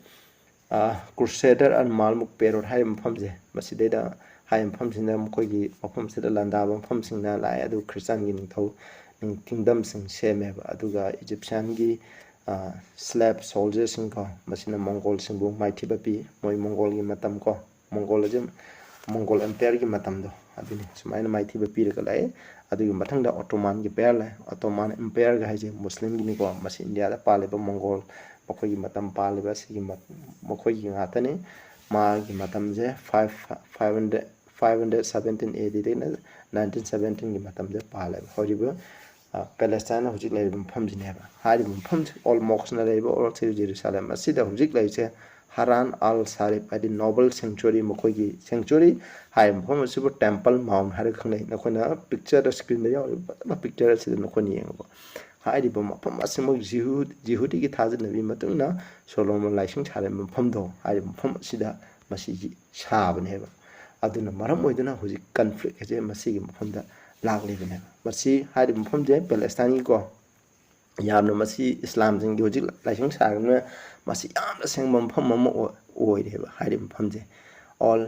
ꯑ, Crusader and Mamluk period ꯍꯥꯏꯔꯤꯕ ꯃꯐꯝꯁꯦ, ꯃꯁꯤꯗꯩꯗ ꯍꯥꯏꯔꯤꯕ ꯃꯐꯝꯁꯤꯅ ꯃꯈꯣꯏꯒꯤ ꯃꯐꯝꯁꯤꯗ ꯂꯥꯟꯗꯥꯕ ꯃꯐꯝꯁꯤꯡꯅ ꯂꯥꯛꯑꯦ꯫ ꯑꯗꯨ ꯈ꯭ꯔꯤꯁꯇꯥꯟꯒꯤ ꯅꯤꯡꯊꯧ ꯀꯤꯡꯗꯝꯁꯤꯡ ꯁꯦꯝꯃꯦꯕ꯫ ꯑꯗꯨꯒ ꯏꯖꯤꯞꯁꯤꯌꯥꯟꯒꯤ ꯁ꯭ꯂꯦꯞ ꯁꯣꯜꯖꯔꯁꯤꯡ ꯀꯣ, ꯃꯁꯤꯅ ꯃꯣꯡꯒꯣꯜꯁꯤꯡꯕꯨ ꯃꯥꯏꯊꯤꯕ ꯄꯤ꯫ ꯃꯣꯏ ꯃꯣꯡꯒꯣꯜꯒꯤ ꯃꯇꯝ ꯀꯣ, ꯃꯣꯡꯒꯣꯜ ꯑꯁꯤ ꯃꯣꯡꯒꯣꯜ ꯑꯦꯝꯄꯤꯌꯔꯒꯤ ꯃꯇꯝꯗꯣ ꯑꯗꯨꯅꯤ꯫ ꯁꯨꯃꯥꯏꯅ ꯃꯥꯏꯊꯤꯕ ꯄꯤꯔꯒ ꯂꯥꯛꯑꯦ꯫ ꯑꯗꯨꯒꯤ ꯃꯊꯪꯗ ꯑꯣꯇꯣꯃꯥꯟꯒꯤ ꯑꯦꯝꯄꯤꯌꯔ ꯂꯩ꯫ ꯑꯣꯇꯣꯃꯥꯟ ꯑꯦꯝꯄꯤꯌꯔꯒ ꯍꯥꯏꯁꯦ ꯃꯨꯁꯂꯤꯝꯒꯤꯅꯤꯀꯣ꯫ ꯃꯁꯤ ꯏꯟꯗꯤꯌꯥꯗ ꯄꯥꯜꯂꯤꯕ ꯃꯣꯡꯒꯣꯜ, ꯃꯈꯣꯏꯒꯤ ꯃꯇꯝ ꯄꯥꯜꯂꯤꯕ ꯑꯁꯤꯒꯤ ꯃ-, ꯃꯈꯣꯏꯒꯤ ꯉꯥꯛꯇꯅꯤ꯫ ꯃꯥꯒꯤ ꯃꯇꯝꯁꯦ five, five hundred, five hundred seventeen A Dꯗꯒꯤꯅ nineteen seventeenꯒꯤ ꯃꯇꯝꯗ ꯄꯥꯜꯂꯦꯕ꯫ ꯍꯧꯔꯤꯕ, ꯑ, ꯄꯦꯂꯦꯁꯇꯥꯏꯟ ꯍꯧꯖꯤꯛ ꯂꯩꯔꯤꯕ ꯃꯐꯝꯁꯤꯅꯦꯕ꯫ ꯍꯥꯏꯔꯤꯕ ꯃꯐꯝꯁꯦ ꯑꯣꯜ ꯃꯣꯛꯁꯅ ꯂꯩꯔꯤꯕ ꯑꯣꯜ ꯁꯤꯇꯤ ꯖꯦꯔꯨꯁꯥꯂꯦꯝ ꯑꯁꯤꯗ ꯍꯧꯖꯤꯛ ꯂꯩꯔꯤꯁꯦ ꯍꯔꯥꯟ ꯑꯜ ꯁꯥꯔꯤꯐ, ꯍꯥꯏꯗꯤ ꯅꯣꯕꯜ ꯁꯦꯡꯆꯨꯔꯤ, ꯃꯈꯣꯏꯒꯤ ꯁꯦꯡꯆꯨꯔꯤ꯫ ꯍꯥꯏꯔꯤꯕ ꯃꯐꯝ ꯑꯁꯤꯕꯨ ꯇꯦꯝꯄꯜ ꯃꯥꯎꯟ ꯍꯥꯏꯔꯒ ꯈꯪꯅꯩ꯫ ꯅꯈꯣꯏꯅ ꯄꯤꯛꯆꯔꯗ, ꯁ꯭ꯀ꯭ꯔꯤꯟꯗ ꯌꯥꯎꯔꯤꯕ ꯐꯖꯕ ꯄꯤꯛꯆꯔ ꯑꯁꯤꯗ ꯅꯈꯣꯏꯅ ꯌꯦꯡꯉꯨꯀꯣ꯫ ꯍꯥꯏꯔꯤꯕ ꯃꯐꯝ ꯑꯁꯤꯃꯛ ꯖꯤꯍꯨ-, ꯖꯤꯍꯨꯗꯤꯒꯤ ꯊꯥꯖꯅꯕꯤ ꯃꯇꯨꯡ ꯏꯟꯅ ꯁꯣꯂꯣꯃꯣꯟ ꯂꯥꯏꯁꯪ ꯁꯥꯔꯤꯕ ꯃꯐꯝꯗꯣ, ꯍꯥꯏꯔꯤꯕ ꯃꯐꯝ ꯑꯁꯤꯗ ꯃꯁꯤꯁꯤ ꯁꯥꯕꯅꯦꯕ꯫ ꯑꯗꯨꯅ ꯃꯔꯝ ꯑꯣꯏꯗꯨꯅ ꯍꯧꯖꯤꯛ ꯀꯟꯐ꯭ꯂꯤꯛ ꯑꯁꯦ ꯃꯁꯤꯒꯤ ꯃꯐꯝꯗ ꯂꯥꯛꯂꯤꯕꯅꯦꯕ꯫ ꯃꯁꯤ ꯍꯥꯏꯔꯤꯕ ꯃꯐꯝꯁꯦ ꯄꯦꯂꯦꯁꯇꯥꯏꯟꯒꯤꯀꯣ, ꯌꯥꯝꯅ ꯃꯁꯤ ꯏꯁꯂꯥꯝꯁꯤꯡꯒꯤ ꯍꯧꯖꯤꯛ ꯂꯥꯏꯁꯪ ꯁꯥꯔꯤꯕꯅ ꯃꯁꯤ ꯌꯥꯝꯅ ꯁꯦꯡꯕ ꯃꯐꯝ ꯑꯃ ꯑꯣꯏ-, ꯑꯣꯏꯔꯦꯕ꯫ ꯍꯥꯏꯔꯤꯕ ꯃꯐꯝꯁꯦ ꯑꯣꯜ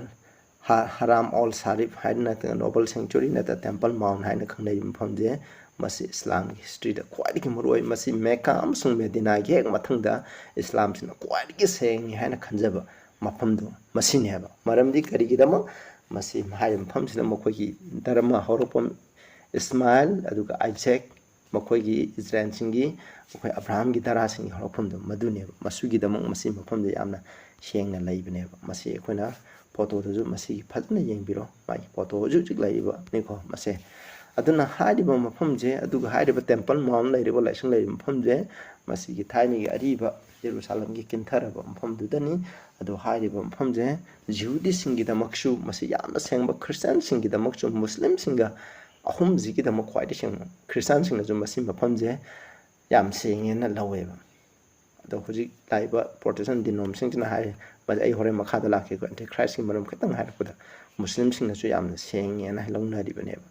ꯍ-, ꯍꯔꯥꯝ ꯑꯣꯜ ꯁꯥꯔꯤꯐ ꯍꯥꯏꯅ ꯅꯠꯇ꯭ꯔꯒ ꯅꯣꯕꯜ ꯁꯦꯡꯆꯨꯔꯤ ꯅꯠꯇ꯭ꯔꯒ ꯇꯦꯝꯄꯜ ꯃꯥꯎꯟ ꯍꯥꯏꯅ ꯈꯪꯅꯔꯤꯕ ꯃꯐꯝꯁꯦ, ꯃꯁꯤ ꯏꯁꯂꯥꯝꯒꯤ ꯍꯤꯁꯇ꯭ꯔꯤꯗ ꯈ꯭ꯋꯥꯏꯗꯒꯤ ꯃꯔꯨꯑꯣꯏ꯫ ꯃꯁꯤ ꯃꯦꯀꯥ ꯑꯃꯁꯨꯡ ꯃꯦꯗꯤꯅꯥꯒꯤ ꯍꯦꯛ ꯃꯊꯪꯗ ꯏꯁꯂꯥꯝꯁꯤꯅ ꯈ꯭ꯋꯥꯏꯗꯒꯤ ꯁꯦꯡꯉꯤ ꯍꯥꯏꯅ ꯈꯟꯖꯕ ꯃꯐꯝꯗꯣ ꯃꯁꯤꯅꯦꯕ꯫ ꯃꯔꯝꯗꯤ ꯀꯔꯤꯒꯤꯗꯃꯛ? ꯃꯁꯤ ꯍꯥꯏꯔꯤꯕ ꯃꯐꯝꯁꯤꯗ ꯃꯈꯣꯏꯒꯤ ꯙꯔꯃ ꯍꯧꯔꯛꯐꯝ ꯏꯁꯃꯥꯏꯜ ꯑꯗꯨꯒ ꯑꯥꯏꯖꯦꯛ, ꯃꯈꯣꯏꯒꯤ ꯏꯖꯔꯥꯏꯜꯁꯤꯡꯒꯤ, ꯑꯩꯈꯣꯏ ꯑꯕ꯭ꯔꯥꯍꯥꯝꯒꯤ ꯙꯔꯥꯁꯤꯡꯒꯤ ꯍꯧꯔꯛꯐꯝꯗꯣ ꯃꯗꯨꯅꯦꯕ꯫ ꯃꯁꯤꯒꯤꯗꯃꯛ ꯃꯁꯤ ꯃꯐꯝꯗ ꯌꯥꯝꯅ ꯁꯦꯡꯅ ꯂꯩꯕꯅꯦꯕ꯫ ꯃꯁꯤ ꯑꯩꯈꯣꯏꯅ ꯐꯣꯇꯣꯗꯁꯨ ꯃꯁꯤꯒꯤ ꯐꯖꯅ ꯌꯦꯡꯕꯤꯔꯣ꯫ ꯃꯥꯒꯤ ꯐꯣꯇꯣ ꯍꯧꯖꯤꯛ ꯍꯧꯖꯤꯛ ꯂꯩꯔꯤꯕꯅꯤꯀꯣ ꯃꯁꯦ꯫ ꯑꯗꯨꯅ ꯍꯥꯏꯔꯤꯕ ꯃꯐꯝꯁꯦ, ꯑꯗꯨꯒ ꯍꯥꯏꯔꯤꯕ ꯇꯦꯝꯄꯜ ꯃꯥꯎꯟ ꯂꯩꯔꯤꯕ, ꯂꯥꯏꯁꯪ ꯂꯩꯔꯤꯕ ꯃꯐꯝꯁꯦ, ꯃꯁꯤꯒꯤ ꯊꯥꯏꯅꯒꯤ ꯑꯔꯤꯕ ꯖꯦꯔꯨꯁꯥꯂꯝꯒꯤ ꯀꯤꯟꯊꯔꯕ ꯃꯐꯝꯗꯨꯗꯅꯤ꯫ ꯑꯗꯣ ꯍꯥꯏꯔꯤꯕ ꯃꯐꯝꯁꯦ ꯖꯤꯍꯨꯗꯤꯁꯤꯡꯒꯤꯗꯃꯛꯁꯨ ꯃꯁꯤ ꯌꯥꯝꯅ ꯁꯦꯡꯕ, ꯈ꯭ꯔꯤꯁꯇꯤꯌꯥꯟꯁꯤꯡꯒꯤꯗꯃꯛꯁꯨ, ꯃꯨꯁꯂꯤꯝꯁꯤꯡꯒ ꯑꯍꯨꯝꯁꯤꯒꯤꯗꯃꯛ ꯈ꯭ꯋꯥꯏꯗꯒꯤ ꯁꯦꯡꯕ, ꯈ꯭ꯔꯤꯁꯇꯤꯌꯥꯟꯁꯤꯡꯅꯁꯨ ꯃꯁꯤ ꯃꯐꯝꯁꯦ ꯌꯥꯝ ꯁꯦꯡꯉꯦꯅ ꯂꯧꯋꯦꯕ꯫ ꯑꯗꯣ ꯍꯧꯖꯤꯛ ꯂꯥꯛꯏꯕ ꯄ꯭ꯔꯣꯇꯦꯁꯇꯦꯟ ꯗꯤꯅꯣꯝꯁꯤꯡꯁꯤꯅ ꯍꯥꯏꯔꯤ, ꯃꯁꯤ ꯑꯩ ꯍꯣꯔꯦꯟ ꯃꯈꯥꯗ ꯂꯥꯛꯀꯦꯀꯣ, ꯑꯦꯟꯇꯤ ꯈ꯭ꯔꯥꯏꯁꯀꯤ ꯃꯔꯝ ꯈꯤꯇꯪ ꯍꯥꯏꯔꯛꯄꯗ꯫ ꯃꯨꯁꯂꯤꯝꯁꯤꯡꯅꯁꯨ ꯌꯥꯝꯅ ꯁꯦꯡꯉꯦꯅ ꯂꯧꯅꯔꯤꯕꯅꯦꯕ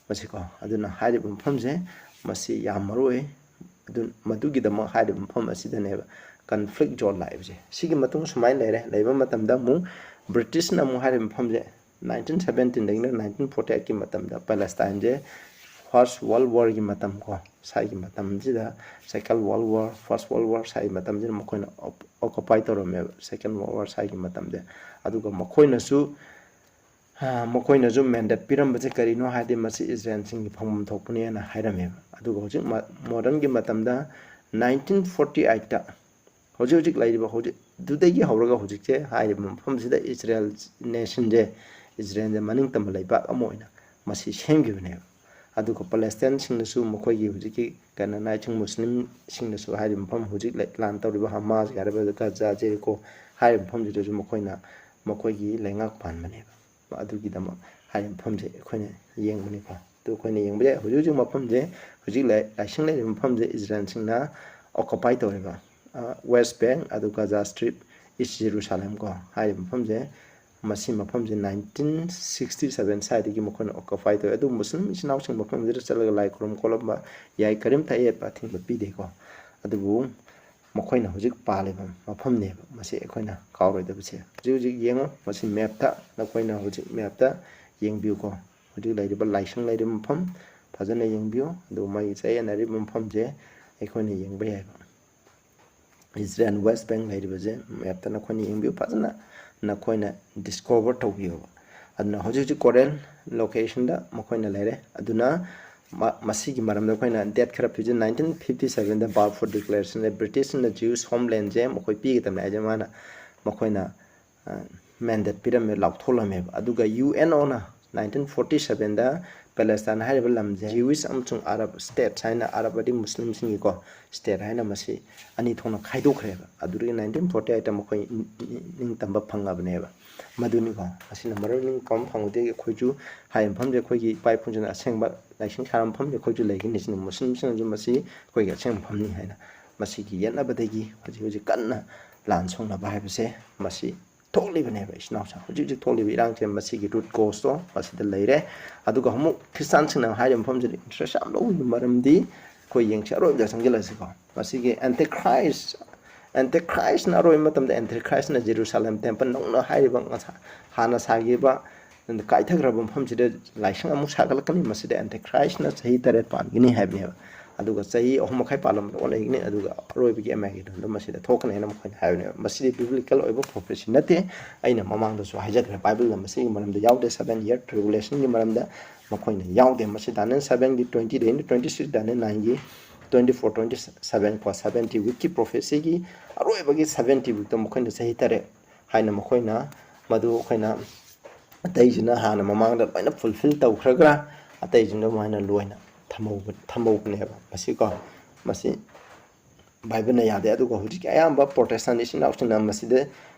ꯃꯁꯤꯀꯣ꯫ ꯑꯗꯨꯅ ꯍꯥꯏꯔꯤꯕ ꯃꯐꯝꯁꯦ ꯃꯁꯤ ꯌꯥꯝ ꯃꯔꯨ ꯑꯣꯏ꯫ ꯑꯗꯨ ꯃꯗꯨꯒꯤꯗꯃꯛ ꯍꯥꯏꯔꯤꯕ ꯃꯐꯝ ꯑꯁꯤꯗꯅꯦꯕ ꯀꯟꯐ꯭ꯂꯤꯛ ꯖꯣꯟ ꯂꯥꯛꯏꯕꯁꯦ꯫ ꯁꯤꯒꯤ ꯃꯇꯨꯡ ꯁꯨꯃꯥꯏꯅ ꯂꯩꯔꯦ꯫ ꯂꯩꯕ ꯃꯇꯝꯗ ꯑꯃꯨꯛ ꯕ꯭ꯔꯤꯇꯤꯁꯅ ꯑꯃꯨꯛ ꯍꯥꯏꯔꯤꯕ ꯃꯐꯝꯁꯦ nineteen seventeenꯗꯒꯤꯅ nineteen forty eightꯀꯤ ꯃꯇꯝꯗ ꯄꯦꯂꯦꯁꯇꯥꯏꯟꯁꯦ First World Warꯒꯤ ꯃꯇꯝ ꯀꯣ, ꯁꯥꯏꯒꯤ ꯃꯇꯝꯁꯤꯗ, Second World War, First World War ꯁꯥꯏꯒꯤ ꯃꯇꯝꯁꯤꯗ ꯃꯈꯣꯏꯅ occupy ꯇꯧꯔꯝꯃꯦꯕ, Second World War ꯁꯥꯏꯒꯤ ꯃꯇꯝꯁꯦ꯫ ꯑꯗꯨꯒ ꯃꯈꯣꯏꯅꯁꯨ ꯃꯈꯣꯏꯅꯁꯨ mandate ꯄꯤꯔꯝꯕꯁꯦ ꯀꯔꯤꯅꯣ ꯍꯥꯏꯗꯤ, ꯃꯁꯤ ꯏꯖꯔꯦꯜꯁꯤꯡꯒꯤ ꯐꯪꯐꯝ ꯊꯣꯛꯄꯅꯦꯅ ꯍꯥꯏꯔꯝꯃꯦꯕ꯫ ꯑꯗꯨꯒ ꯍꯧꯖꯤꯛ modernꯒꯤ ꯃꯇꯝꯗ, nineteen forty eightꯇ, ꯍꯧꯖꯤꯛ ꯍꯧꯖꯤꯛ ꯂꯩꯔꯤꯕ, ꯍꯧꯖꯤꯛ ꯑꯗꯨꯗꯒꯤ ꯍꯧꯔꯒ ꯍꯧꯖꯤꯛꯁꯦ ꯍꯥꯏꯔꯤꯕ ꯃꯐꯝꯁꯤꯗ ꯏꯖꯔꯦꯜ nationꯁꯦ, ꯏꯖꯔꯦꯜꯁꯦ ꯃꯅꯤꯡ ꯇꯝꯕ ꯂꯩꯕꯥꯛ ꯑꯃ ꯑꯣꯏꯅ ꯃꯁꯤ ꯁꯦꯝꯈꯤꯕꯅꯦꯕ꯫ ꯑꯗꯨꯒ ꯄꯦꯂꯦꯁꯇꯥꯏꯟꯁꯤꯡꯅꯁꯨ ꯃꯈꯣꯏꯒꯤ ꯍꯧꯖꯤꯛꯀꯤ ꯀꯅꯥꯅꯥꯏꯠꯁꯤꯡ, ꯃꯨꯁꯂꯤꯝꯁꯤꯡꯅꯁꯨ ꯍꯥꯏꯔꯤꯕ ꯃꯐꯝ, ꯍꯧꯖꯤꯛ ꯂꯥꯟ ꯇꯧꯔꯤꯕ ꯍꯃꯥꯁ ꯍꯥꯏꯔꯤꯕ, ꯒꯖꯥ, ꯖꯦꯔꯤꯀꯣ ꯍꯥꯏꯔꯤꯕ ꯃꯐꯝꯁꯤꯗꯁꯨ ꯃꯈꯣꯏꯅ ꯃꯈꯣꯏꯒꯤ ꯂꯩꯉꯥꯛ ꯄꯥꯟꯕꯅꯦꯕ꯫ ꯑꯗꯨꯒꯤꯗꯃꯛ ꯍꯥꯏꯔꯤꯕ ꯃꯐꯝꯁꯦ ꯑꯩꯈꯣꯏꯅ ꯌꯦꯡꯕꯅꯤꯀꯣ꯫ ꯑꯗꯨ ꯑꯩꯈꯣꯏꯅ ꯌꯦꯡꯕ ꯌꯥꯏ꯫ ꯍꯧꯖꯤꯛ ꯍꯧꯖꯤꯛ ꯃꯐꯝꯁꯦ, ꯍꯧꯖꯤꯛ ꯂꯥꯏ-, ꯂꯥꯏꯁꯪ ꯂꯩꯔꯤꯕ ꯃꯐꯝꯁꯦ ꯏꯖꯔꯦꯜꯁꯤꯡꯅ occupy ꯇꯧꯔꯤꯕ, West Bank, ꯑꯗꯨ ꯒꯖꯥ ꯁ꯭ꯇ꯭ꯔꯤꯞ, East Jerusalem ꯀꯣ ꯍꯥꯏꯔꯤꯕ ꯃꯐꯝꯁꯦ, ꯃꯁꯤ ꯃꯐꯝꯁꯦ nineteen sixty seven ꯁ꯭ꯋꯥꯏꯗꯒꯤ ꯃꯈꯣꯏꯅ occupy ꯇꯧꯋꯦ꯫ ꯑꯗꯨ ꯃꯨꯁꯂꯤꯝ ꯏꯆꯤꯟ ꯏꯅꯥꯎꯁꯤꯡ ꯃꯐꯝꯁꯤꯗ ꯆꯠꯂꯒ ꯂꯥꯏ ꯈꯨꯔꯨꯝ ꯈꯣꯠꯂꯝꯕ ꯌꯥꯏ, ꯀꯔꯤꯝꯇ ꯑꯌꯦꯠꯄ ꯑꯊꯤꯡꯕ ꯄꯤꯗꯦꯀꯣ꯫ ꯑꯗꯨꯕꯨ ꯃꯈꯣꯏꯅ ꯍꯧꯖꯤꯛ ꯄꯥꯜꯂꯤꯕ ꯃꯐꯝꯅꯦꯕ꯫ ꯃꯁꯤ ꯑꯩꯈꯣꯏꯅ ꯀꯥꯎꯔꯣꯏꯗꯕꯁꯦ꯫ ꯍꯧꯖꯤꯛ ꯍꯧꯖꯤꯛ ꯌꯦꯡꯉꯨ, ꯃꯁꯤ mapꯇ, ꯅꯈꯣꯏꯅ ꯍꯧꯖꯤꯛ mapꯇ ꯌꯦꯡꯕꯤꯌꯨꯀꯣ꯫ ꯍꯧꯖꯤꯛ ꯂꯩꯔꯤꯕ ꯂꯥꯏꯁꯪ ꯂꯩꯔꯤꯕ ꯃꯐꯝ ꯐꯖꯅ ꯌꯦꯡꯕꯤꯌꯨ꯫ ꯑꯗꯨꯒ ꯃꯥꯒꯤ ꯆꯌꯦꯠꯅꯔꯤꯕ ꯃꯐꯝꯁꯦ ꯑꯩꯈꯣꯏꯅ ꯌꯦꯡꯕ ꯌꯥꯏꯕ꯫ ꯏꯖꯔꯦꯜ West Bank ꯂꯩꯔꯤꯕꯁꯦ mapꯇ ꯅꯈꯣꯏꯅ ꯌꯦꯡꯕꯤꯌꯨ, ꯐꯖꯅ ꯅꯈꯣꯏꯅ discover ꯇꯧꯕꯤꯌꯨꯕ꯫ ꯑꯗꯨꯅ ꯍꯧꯖꯤꯛ ꯍꯧꯖꯤꯛ current locationꯗ ꯃꯈꯣꯏꯅ ꯂꯩꯔꯦ꯫ ꯑꯗꯨꯅ ꯃ-, ꯃꯁꯤꯒꯤ ꯃꯔꯝꯗ ꯑꯩꯈꯣꯏꯅ date ꯈꯔ ꯄꯤꯖꯩ꯫ Nineteen fifty sevenꯗ Balfour Declarationꯗ ꯕ꯭ꯔꯤꯇꯤꯁꯅ Jewish homelandꯁꯦ ꯃꯈꯣꯏ ꯄꯤꯒꯗꯕꯅꯤ ꯍꯥꯏꯁꯦ ꯃꯥꯅ, ꯃꯈꯣꯏꯅ mandate ꯄꯤꯔꯝꯃꯦ, ꯂꯥꯎꯊꯣꯛꯂꯝꯃꯦꯕ꯫ ꯑꯗꯨꯒ UNOꯅ nineteen forty sevenꯗ ꯄꯦꯂꯦꯁꯇꯥꯏꯟ ꯍꯥꯏꯔꯤꯕ ꯂꯝꯁꯦ Jewish ꯑꯃꯁꯨꯡ Arab states ꯍꯥꯏꯅ, Arab ꯑꯗꯤ ꯃꯨꯁꯂꯤꯝꯁꯤꯡꯒꯤꯀꯣ state ꯍꯥꯏꯅ, ꯃꯁꯤ ꯑꯅꯤ ꯊꯣꯛꯅ ꯈꯥꯏꯗꯣꯛꯈ꯭ꯔꯦꯕ꯫ ꯑꯗꯨꯗꯒꯤ nineteen forty eightꯇ ꯃꯈꯣꯏ ꯅꯤꯡꯇꯝꯕ ꯐꯪꯉꯕꯅꯦꯕ꯫ ꯃꯗꯨꯅꯤꯀꯣ, ꯃꯁꯤꯅ ꯃꯔꯝ ꯅꯤꯡꯇꯝꯕ ꯐꯪꯕꯗꯒꯤ ꯑꯩꯈꯣꯏꯁꯨ ꯍꯥꯏꯔꯤꯕ ꯃꯐꯝꯁꯦ ꯑꯩꯈꯣꯏꯒꯤ ꯏꯄꯥ ꯏꯄꯨꯁꯤꯡꯅ ꯑꯁꯦꯡꯕ ꯂꯥꯏꯁꯪ ꯁꯥꯔꯝꯕ ꯃꯐꯝꯁꯦ ꯑꯩꯈꯣꯏꯁꯨ ꯂꯩꯒꯅꯤ꯫ ꯁꯤꯅ ꯃꯨꯁꯂꯤꯝꯁꯤꯡꯅꯁꯨ ꯃꯁꯤ ꯑꯩꯈꯣꯏꯒꯤ ꯑꯁꯦꯡꯕ ꯃꯐꯝꯅꯤ ꯍꯥꯏꯅ ꯃꯁꯤꯒꯤ ꯌꯦꯠꯅꯕꯗꯒꯤ ꯍꯧꯖꯤꯛ ꯍꯧꯖꯤꯛ ꯀꯟꯅ ꯂꯥꯟ ꯁꯣꯛꯅꯕ ꯍꯥꯏꯕꯁꯦ ꯃꯁꯤ ꯊꯣꯛꯂꯤꯕꯅꯦꯕ, ꯏꯆꯤꯟ ꯏꯅꯥꯎꯁꯤꯡ꯫ ꯍꯧꯖꯤꯛ ꯍꯧꯖꯤꯛ ꯊꯣꯛꯂꯤꯕ ꯏꯔꯥꯡꯁꯦ ꯃꯁꯤꯒꯤ root causeꯇꯣ ꯃꯁꯤꯗ ꯂꯩꯔꯦ꯫ ꯑꯗꯨꯒ ꯑꯃꯨꯛ ꯈ꯭ꯔꯤꯁꯇꯥꯟꯁꯤꯡꯅ ꯍꯥꯏꯔꯤꯕ ꯃꯐꯝꯁꯤꯗ interest ꯌꯥꯝ ꯂꯧꯕꯒꯤ ꯃꯔꯝꯗꯤ, ꯑꯩꯈꯣꯏ ꯌꯦꯡꯁꯤ, ꯑꯔꯣꯏꯕꯗ ꯆꯪꯁꯤꯜꯂꯁꯤꯀꯣ꯫ ꯃꯁꯤꯒꯤ Antichrist, Antichristꯅ ꯑꯔꯣꯏꯕ ꯃꯇꯝꯗ Antichristꯅ Jerusalem temple ꯅꯧꯅ ꯍꯥꯏꯔꯤꯕ ꯉꯁꯥ-, ꯍꯥꯟꯅ ꯁꯥꯈꯤꯕ ꯑꯗꯨꯅ ꯀꯥꯏꯊꯈ꯭ꯔꯕ ꯃꯐꯝꯁꯤꯗ ꯂꯥꯏꯁꯪ ꯑꯃꯨꯛ ꯁꯥꯒꯠꯂꯛꯀꯅꯤ꯫ ꯃꯁꯤꯗ Antichristꯅ ꯆꯍꯤ ꯇꯔꯦꯠ ꯄꯥꯟꯒꯅꯤ ꯍꯥꯏꯕꯅꯦꯕ꯫ ꯑꯗꯨꯒ ꯆꯍꯤ ꯑꯍꯨꯝ ꯃꯈꯥꯏ ꯄꯥꯜꯂꯝꯕꯗ ꯑꯣꯟ ꯂꯩꯒꯅꯤ, ꯑꯗꯨꯒ ꯑꯔꯣꯏꯕꯒꯤ Armageddonꯗꯣ ꯃꯁꯤꯗ ꯊꯣꯛꯀꯅꯤ ꯍꯥꯏꯅ ꯃꯈꯣꯏꯅ ꯍꯥꯏꯕꯅꯦꯕ꯫ ꯃꯁꯤꯗꯤ biblical ꯑꯣꯏꯕ prophecy ꯅꯠꯇꯦ꯫ ꯑꯩꯅ ꯃꯃꯥꯡꯗꯁꯨ ꯍꯥꯏꯖꯈ꯭ꯔꯦ, Bibleꯗ ꯃꯁꯤꯒꯤ ꯃꯔꯝꯗ ꯌꯥꯎꯗꯦ꯫ Seven year tribulationꯒꯤ ꯃꯔꯝꯗ ꯃꯈꯣꯏꯅ ꯌꯥꯎꯗꯦ꯫ ꯃꯁꯤ Daniel sevenꯒꯤ twenty ꯗꯩꯅ twenty six, Daniel nineꯒꯤ twenty four, twenty seven ꯀꯣ, seventy weekꯀꯤ prophecyꯒꯤ ꯑꯔꯣꯏꯕꯒꯤ seventy weekꯇꯣ ꯃꯈꯣꯏꯅ ꯆꯍꯤ ꯇꯔꯦꯠ ꯍꯥꯏꯅ ꯃꯈꯣꯏꯅ ꯃꯗꯨ ꯑꯩꯈꯣꯏꯅ ꯑꯇꯩꯁꯤꯅ ꯍꯥꯟꯅ ꯃꯃꯥꯡꯗ ꯂꯣꯏꯅ fulfill ꯇꯧꯈ꯭ꯔꯒ ꯑꯇꯩꯁꯤꯡꯗꯣ ꯃꯣꯏꯅ ꯂꯣꯏꯅ ꯊꯝꯍꯧꯕ-, ꯊꯝꯍꯧꯕꯅꯦꯕ꯫ ꯃꯁꯤꯀꯣ, ꯃꯁꯤ Bibleꯅ ꯌꯥꯗꯦ꯫ ꯑꯗꯨꯒ ꯍꯧꯖꯤꯛꯀꯤ ꯑꯌꯥꯝꯕ Protestant ꯏꯆꯤꯟ ꯏꯅꯥꯎꯁꯤꯡꯅ ꯃꯁꯤꯗ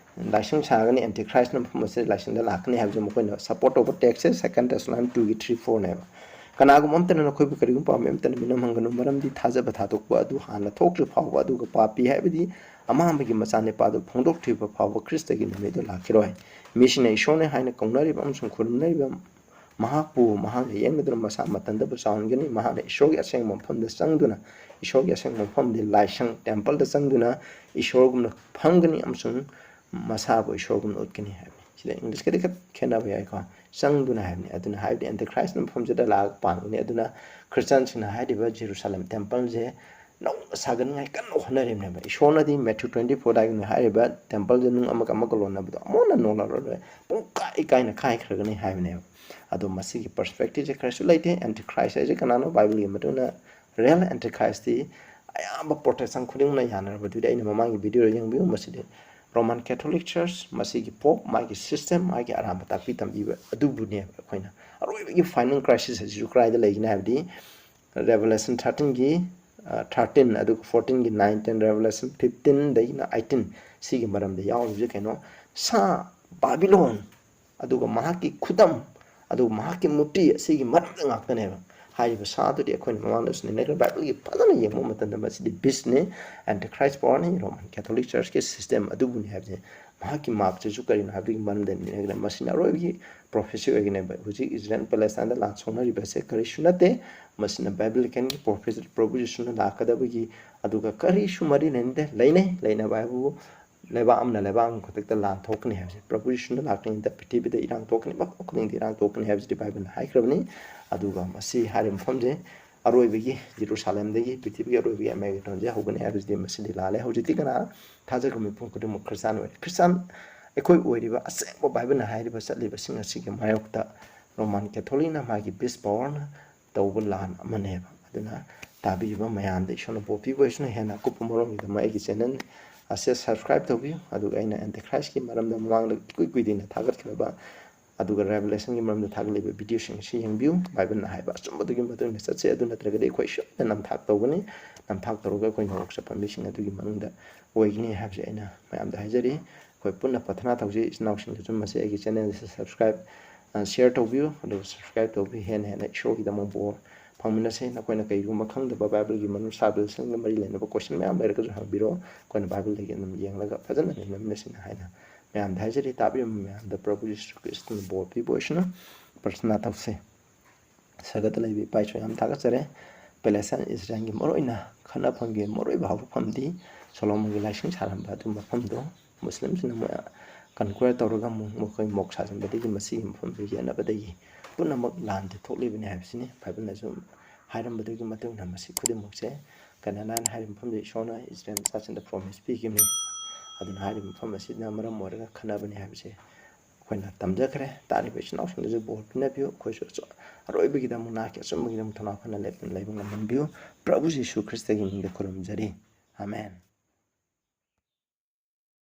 ꯂꯥꯏꯁꯪ ꯁꯥꯒꯅꯤ, Antichristꯅ ꯃꯐꯝ ꯑꯁꯤꯗ ꯂꯥꯏꯁꯪꯗ ꯂꯥꯛꯀꯅꯤ ꯍꯥꯏꯕꯁꯦ ꯃꯈꯣꯏꯅ support ꯇꯧꯕ textꯁꯦ Second Thessalonians twoꯒꯤ three fourꯅꯦꯕ꯫ "ꯀꯅꯥꯒꯨꯝꯕ ꯑꯃꯠꯇꯅ ꯅꯈꯣꯏꯕꯨ ꯀꯔꯤꯒꯨꯝꯕ ꯄꯥꯝꯃꯤ ꯑꯃꯠꯇꯅ ꯃꯤꯅꯝ ꯍꯪꯒꯅꯨ, ꯃꯔꯝꯗꯤ ꯊꯥꯖꯕ ꯊꯥꯗꯣꯛꯄ ꯑꯗꯨ ꯍꯥꯟꯅ ꯊꯣꯛꯇ꯭ꯔꯤ ꯐꯥꯎꯕ, ꯑꯗꯨꯒ ꯄꯥꯄꯤ ꯍꯥꯏꯕꯗꯤ ꯑꯃꯥꯡꯕꯒꯤ ꯃꯆꯥꯅꯤꯄꯥꯗꯨ ꯐꯣꯡꯗꯣꯛꯇ꯭ꯔꯤꯕ ꯐꯥꯎꯕ ꯈ꯭ꯔꯤꯁꯇꯒꯤ ꯅꯨꯃꯤꯠꯇꯨ ꯂꯥꯛꯈꯤꯔꯣꯏ꯫ ꯃꯤꯁꯤꯡꯅ ꯏꯁꯣꯔꯅꯤ ꯍꯥꯏꯅ ꯀꯧꯅꯔꯤꯕ ꯑꯃꯁꯨꯡ ꯈꯨꯔꯨꯝꯅꯔꯤꯕ ꯃꯍꯥꯛꯄꯨ ꯃꯍꯥꯛꯅ ꯌꯦꯡꯂꯗꯨꯅ ꯃꯁꯥ ꯃꯊꯟꯇꯕꯨ ꯆꯥꯎꯍꯟꯒꯅꯤ꯫ ꯃꯍꯥꯛꯅ ꯏꯁꯣꯔꯒꯤ ꯑꯁꯦꯡꯕ ꯃꯐꯝꯗ ꯆꯪꯗꯨꯅ, ꯏꯁꯣꯔꯒꯤ ꯑꯁꯦꯡꯕ ꯃꯐꯝꯗꯤ ꯂꯥꯏꯁꯪ, templeꯗ ꯆꯪꯗꯨꯅ ꯏꯁꯣꯔꯒꯨꯝꯅ ꯐꯝꯒꯅꯤ ꯑꯃꯁꯨꯡ ꯃꯁꯥꯕꯨ ꯏꯁꯣꯔꯒꯨꯝꯅ ꯎꯠꯀꯅꯤ" ꯍꯥꯏꯕꯅꯤ꯫ ꯁꯤꯗ Englishꯀꯗꯤ ꯈꯔ ꯈꯦꯠꯅꯕ ꯌꯥꯏꯀꯣ꯫ ꯆꯪꯗꯨꯅ ꯍꯥꯏꯕꯅꯤ꯫ ꯑꯗꯨꯅ ꯍꯥꯏꯕꯗꯤ Antichristꯅ ꯃꯐꯝꯁꯤꯗ ꯂꯥꯛꯑꯒ ꯄꯥꯟꯒꯅꯤ꯫ ꯑꯗꯨꯅ Christianꯁꯤꯡꯅ ꯍꯥꯏꯔꯤꯕ ꯖꯦꯔꯨꯁꯂꯦꯝ templeꯁꯦ ꯅꯧꯅ ꯁꯥꯒꯠꯅꯤꯡꯉꯥꯏ ꯀꯟꯅ ꯍꯣꯠꯅꯔꯤꯕꯅꯦꯕ꯫ ꯏꯁꯣꯔꯅꯗꯤ Matthew twenty fourꯗ ꯍꯥꯏꯔꯤꯕ templeꯁꯦ ꯅꯨꯡ ꯑꯃꯒ ꯑꯃꯒ ꯂꯣꯟꯅꯕꯗꯣ ꯑꯃꯨꯛ ꯍꯟꯅ ꯅꯣꯜꯂꯔꯣꯏ, ꯄꯨꯡꯀꯥꯏ ꯀꯥꯏꯅ ꯀꯥꯏꯈ꯭ꯔꯒꯅꯤ ꯍꯥꯏꯕꯅꯦꯕ꯫ ꯑꯗꯣ ꯃꯁꯤꯒꯤ perspectiveꯁꯦ ꯀꯔꯤꯁꯨ ꯂꯩꯇꯦ꯫ Antichrist ꯍꯥꯏꯁꯦ ꯀꯅꯥꯅꯣ? Bibleꯒꯤ ꯃꯇꯨꯡ ꯏꯟꯅ real Antichristꯇꯤ ꯑꯌꯥꯝꯕ Protestant ꯈꯨꯗꯤꯡꯃꯛꯅ ꯌꯥꯅꯔꯕꯗꯨꯗꯤ ꯑꯩꯅ ꯃꯃꯥꯡꯒꯤ videoꯗ ꯌꯦꯡꯕꯤꯌꯨ꯫ ꯃꯁꯤꯗꯤ Roman Catholic Church, ꯃꯁꯤꯒꯤ Pope, ꯃꯥꯒꯤ system, ꯃꯥꯒꯤ ꯑꯔꯥꯟꯕ ꯇꯥꯛꯄꯤ ꯇꯝꯕꯤꯕ ꯑꯗꯨꯕꯨꯅꯦꯕ꯫ ꯑꯩꯈꯣꯏꯅ ꯑꯔꯣꯏꯕꯒꯤ final crisis ꯑꯁꯤꯁꯨ ꯀꯗꯥꯏꯗ ꯂꯩꯒꯅꯤ ꯍꯥꯏꯕꯗꯤ Revelation thirteenꯒꯤ, ꯑ, thirteen, ꯑꯗꯨꯒ fourteenꯒꯤ nine, ten, Revelation fifteenꯗꯒꯤꯅ eighteen, ꯁꯤꯒꯤ ꯃꯔꯝꯗ ꯌꯥꯎꯔꯤꯕꯁꯦ ꯀꯩꯅꯣ? ꯁꯥ ꯕꯥꯕꯤꯂꯣꯟ, ꯑꯗꯨꯒ ꯃꯍꯥꯛꯀꯤ ꯈꯨꯗꯝ, ꯑꯗꯨꯒ ꯃꯍꯥꯛꯀꯤ ꯃꯨꯔꯇꯤ, ꯑꯁꯤꯒꯤ ꯃꯔꯝꯗ ꯉꯥꯛꯇꯅꯦꯕ꯫ ꯍꯥꯏꯔꯤꯕ ꯁꯥ ꯑꯗꯨꯗꯤ ꯑꯩꯈꯣꯏꯅ ꯃꯃꯥꯡꯗꯁꯨ ꯅꯩꯅꯈ꯭ꯔꯦ꯫ Bibleꯒꯤ ꯐꯖꯅ ꯌꯦꯡꯕ ꯃꯇꯝꯗ ꯃꯁꯤꯗꯤ beastꯅꯤ, Antichrist powerꯅꯤ, Roman Catholic Churchꯀꯤ system ꯑꯗꯨꯕꯨꯅꯤ ꯍꯥꯏꯕꯁꯦ꯫ ꯃꯍꯥꯛꯀꯤ ꯃꯥꯛꯁꯤꯁꯨ ꯀꯔꯤꯅꯣ ꯍꯥꯏꯕꯗꯨꯒꯤ ꯃꯔꯝꯗ ꯅꯩꯅꯈ꯭ꯔꯦ꯫ ꯃꯁꯤꯅ ꯑꯔꯣꯏꯕꯒꯤ prophecy ꯑꯣꯏꯒꯅꯦꯕ꯫ ꯍꯧꯖꯤꯛ Israel Palestineꯗ ꯂꯥꯟ ꯁꯣꯛꯅꯔꯤꯕꯁꯦ ꯀꯔꯤꯁꯨ ꯅꯠꯇꯦ꯫ ꯃꯁꯤꯅ Biblicanꯒꯤ prophecy, prophecyꯅ ꯂꯥꯛꯀꯗꯕꯒꯤ, ꯑꯗꯨꯒ ꯀꯔꯤꯁꯨ ꯃꯔꯤ ꯂꯩꯅꯗꯦ꯫ ꯂꯩꯅꯩ, ꯂꯩꯅꯕ ꯍꯥꯏꯕꯕꯨ ꯂꯩꯕꯥꯛ ꯑꯃꯅ ꯂꯩꯕꯥꯛ ꯑꯃꯒꯤ ꯈꯨꯗꯛꯇ ꯂꯥꯟ ꯊꯣꯛꯀꯅꯤ ꯍꯥꯏꯕꯁꯦ, ꯄ꯭ꯔꯚꯨ ꯌꯤꯁꯨꯅ ꯂꯥꯛꯇ꯭ꯔꯤꯉꯩꯗ ꯄ꯭ꯔꯤꯊꯤꯕꯤꯗ ꯏꯔꯥꯡ ꯊꯣꯛꯀꯅꯤ, ꯃꯐꯝ ꯈꯨꯗꯤꯡꯗ ꯏꯔꯥꯡ ꯊꯣꯛꯀꯅꯤ ꯍꯥꯏꯕꯁꯤꯗꯤ ꯕꯥꯏꯕꯜꯅ ꯍꯥꯏꯈ꯭ꯔꯕꯅꯤ꯫ ꯑꯗꯨꯒ ꯃꯁꯤ ꯍꯥꯏꯔꯤꯕ ꯃꯐꯝꯁꯦ ꯑꯔꯣꯏꯕꯒꯤ ꯖꯦꯔꯨꯁꯥꯂꯦꯝꯗꯒꯤ, ꯄ꯭ꯔꯤꯊꯤꯕꯤꯒꯤ ꯑꯔꯣꯏꯕꯒꯤ ꯑꯃꯦꯒꯦꯗꯣꯟꯁꯦ ꯍꯧꯒꯅꯤ ꯍꯥꯏꯕꯁꯤꯗꯤ ꯃꯁꯤꯗꯤ ꯂꯥꯜꯂꯦ꯫ ꯍꯧꯖꯤꯛꯇꯤ ꯀꯅꯥ ꯊꯥꯖꯈ꯭ꯔꯕ ꯃꯤꯄꯨꯝ ꯈꯨꯗꯤꯡꯃꯛ ꯈ꯭ꯔꯤꯁꯇꯥꯟ ꯑꯣꯏꯔꯦ꯫ ꯈ꯭ꯔꯤꯁꯇꯥꯟ ꯑꯩꯈꯣꯏ ꯑꯣꯏꯔꯤꯕ ꯑꯁꯦꯡꯕ ꯕꯥꯏꯕꯜꯅ ꯍꯥꯏꯔꯤꯕ ꯆꯠꯂꯤꯕꯁꯤꯡ ꯑꯁꯤꯒꯤ ꯃꯥꯌꯣꯛꯇ ꯔꯣꯃꯥꯟ ꯀꯦꯊꯣꯂꯤꯛꯅ ꯃꯥꯒꯤ ꯕꯤꯁ ꯄꯥꯋꯔꯅ ꯇꯧꯕ ꯂꯥꯟ ꯑꯃꯅꯦꯕ꯫ ꯑꯗꯨꯅ ꯇꯥꯕꯤꯔꯤꯕ ꯃꯌꯥꯝꯗ ꯏꯁꯣꯔꯅ ꯕꯣꯔ ꯄꯤꯕ ꯑꯣꯏꯁꯅꯨ꯫ ꯍꯦꯟꯅ ꯑꯀꯨꯞꯄ ꯃꯔꯣꯜꯒꯤꯗꯃꯛ ꯑꯩꯒꯤ ꯆꯦꯅꯦꯜ ꯑꯁꯦ ꯁꯕꯁꯀ꯭ꯔꯥꯏꯕ ꯇꯧꯕꯤꯌꯨ꯫ ꯑꯗꯨꯒ ꯑꯩꯅ ꯑꯦꯟꯇꯤꯈ꯭ꯔꯥꯏꯁꯀꯤ ꯃꯔꯝꯗ ꯃꯃꯥꯡꯗ ꯏꯀꯨꯏ ꯀꯨꯏꯗꯅ ꯊꯥꯒꯠꯈ꯭ꯔꯕ ꯑꯗꯨꯒ ꯔꯦꯚꯦꯂꯦꯁꯟꯒꯤ ꯃꯔꯝꯗ ꯊꯥꯒꯠꯂꯤꯕ ꯚꯤꯗꯤꯑꯣꯁꯤꯡ ꯑꯁꯤ ꯌꯦꯡꯕꯤꯌꯨ꯫ ꯕꯥꯏꯕꯜꯅ ꯍꯥꯏꯕ ꯑꯆꯨꯝꯕꯗꯨꯒꯤ ꯃꯇꯨꯡ ꯏꯟꯅ ꯆꯠꯁꯦ꯫ ꯑꯗꯨ ꯅꯠꯇ꯭ꯔꯒꯗꯤ ꯑꯩꯈꯣꯏ ꯁꯣꯏꯗꯅ ꯅꯝꯊꯥꯛ ꯇꯧꯒꯅꯤ꯫ ꯅꯝꯊꯥꯛ ꯇꯧꯔꯒ ꯑꯩꯈꯣꯏ ꯅꯣꯔꯣꯛ ꯆꯠꯄ ꯃꯤꯁꯤꯡ ꯑꯗꯨꯒꯤ ꯃꯅꯨꯡꯗ ꯑꯣꯏꯒꯅꯤ ꯍꯥꯏꯕꯁꯦ ꯑꯩꯅ ꯃꯌꯥꯝꯗ ꯍꯥꯏꯖꯔꯤ꯫ ꯑꯩꯈꯣꯏ ꯄꯨꯟꯅ ꯄ꯭ꯔꯊꯅꯥ ꯇꯧꯁꯤ꯫ ꯏꯆꯤꯟ ꯏꯅꯥꯎꯁꯤꯡꯗꯁꯨ ꯃꯁꯤ ꯑꯩꯒꯤ ꯆꯦꯅꯦꯜꯁꯦ ꯁꯕꯁꯀ꯭ꯔꯥꯏꯕ, ꯑ, ꯁꯤꯌꯔ ꯇꯧꯕꯤꯌꯨ꯫ ꯑꯗꯨꯒ ꯁꯕꯁꯀ꯭ꯔꯥꯏꯕ ꯇꯧꯕꯤꯌꯨ꯫ ꯍꯦꯟꯅ ꯍꯦꯟꯅ ꯏꯁꯣꯔꯒꯤꯗꯃꯛ ꯕꯣꯔ ꯐꯪꯃꯤꯟꯅꯁꯦ꯫ ꯅꯈꯣꯏꯅ ꯀꯔꯤꯒꯨꯝꯕ ꯈꯪꯗꯕ ꯕꯥꯏꯕꯜꯒꯤ ꯃꯅꯨꯡ ꯁꯥꯕꯤꯜꯁꯤꯡꯒ ꯃꯔꯤ ꯂꯩꯅꯕ ꯀꯣꯏꯁꯟ ꯃꯌꯥꯝ ꯂꯩꯔꯒꯁꯨ ꯍꯪꯕꯤꯔꯛꯑꯣ꯫ ꯑꯩꯈꯣꯏꯅ ꯕꯥꯏꯕꯜꯗꯒꯤ ꯑꯗꯨꯝ ꯌꯦꯡꯂꯒ ꯐꯖꯅ ꯅꯩꯅꯃꯤꯟꯅꯁꯤꯅ ꯍꯥꯏꯅ ꯃꯌꯥꯝꯗ ꯍꯥꯏꯖꯔꯤ꯫ ꯇꯥꯕꯤꯔꯤꯕ ꯃꯌꯥꯝꯗ ꯄ꯭ꯔꯚꯨ ꯖꯤꯁꯨ ꯈ꯭ꯔꯤꯁꯇꯅ ꯕꯣꯔ ꯄꯤꯕ ꯑꯣꯏꯁꯅꯨ꯫ ꯄ꯭ꯔꯊꯅꯥ ꯇꯧꯁꯦ꯫ ꯁꯔꯒꯗ ꯂꯩꯕ ꯏꯄꯥ ꯏꯁꯣꯔ, ꯌꯥꯝ ꯊꯥꯒꯠꯆꯔꯤ꯫ ꯄꯦꯂꯦꯁꯇꯥꯏꯟ ꯏꯁꯔꯥꯏꯜꯒꯤ ꯃꯔꯨꯑꯣꯏꯅ ꯈꯠꯅꯐꯝꯒꯤ ꯃꯔꯨꯑꯣꯏꯕ ꯍꯧꯔꯛꯐꯝꯗꯤ ꯁꯣꯂꯣꯃꯣꯟꯒꯤ ꯂꯥꯏꯁꯪ ꯁꯥꯔꯝꯕ ꯑꯗꯨ ꯃꯐꯝꯗꯣ ꯃꯨꯁꯂꯤꯝꯁꯤꯡꯅ ꯃꯣꯏ ꯀꯟꯀ꯭ꯋꯦꯔ ꯇꯧꯔꯒ ꯑꯃꯨꯛ ꯃꯈꯣꯏ ꯃꯣꯛ ꯁꯥꯖꯤꯟꯕꯗꯒꯤ ꯃꯁꯤꯒꯤ ꯃꯐꯝꯗꯨ ꯌꯦꯟꯅꯕꯗꯒꯤ ꯄꯨꯝꯅꯃꯛ ꯂꯥꯟꯗꯤ ꯊꯣꯛꯂꯤꯕꯅꯤ ꯍꯥꯏꯕꯁꯤꯅꯤ꯫ ꯕꯥꯏꯕꯜꯅꯁꯨ ꯍꯥꯏꯔꯝꯕꯗꯨꯒꯤ ꯃꯇꯨꯡ ꯏꯟꯅ ꯃꯁꯤ ꯈꯨꯗꯤꯡꯃꯛꯁꯦ ꯀꯅꯥꯅꯥꯅ ꯍꯥꯏꯔꯤꯕ ꯃꯐꯝꯗ ꯏꯁꯣꯔꯅ ꯏꯁꯔꯥꯏꯜ ꯃꯆꯥꯁꯤꯡꯗ ꯄ꯭ꯔꯣꯃꯤꯁ ꯄꯤꯈꯤꯕꯅꯤ꯫ ꯑꯗꯨꯅ ꯍꯥꯏꯔꯤꯕ ꯃꯐꯝ ꯑꯁꯤꯅ ꯃꯔꯝ ꯑꯣꯏꯔꯒ ꯈꯠꯅꯕꯅꯤ ꯍꯥꯏꯕꯁꯦ ꯑꯩꯈꯣꯏꯅ ꯇꯝꯖꯈ꯭ꯔꯦ꯫ ꯇꯥꯔꯤꯕ ꯏꯆꯤꯟ ꯏꯅꯥꯎꯁꯤꯡꯗꯁꯨ ꯕꯣꯔ ꯄꯤꯅꯕꯤꯌꯨ꯫ ꯑꯩꯈꯣꯏꯁꯨ ꯑꯆ-, ꯑꯔꯣꯏꯕꯒꯤꯗꯃꯛ ꯅꯍꯥꯛꯀꯤ ꯑꯆꯨꯝꯕꯒꯤꯗꯃꯛ ꯊꯧꯅꯥ ꯐꯅ ꯂꯦꯞꯇꯨꯅ ꯂꯩꯕ ꯉꯝꯍꯟꯕꯤꯌꯨ꯫ ꯄ꯭ꯔꯚꯨ ꯖꯤꯁꯨ ꯈ꯭ꯔꯤꯁꯇꯒꯤ ꯃꯤꯡꯗ ꯈꯨꯔꯨꯝꯖꯔꯤ꯫ ꯑꯥꯃꯦꯟ꯫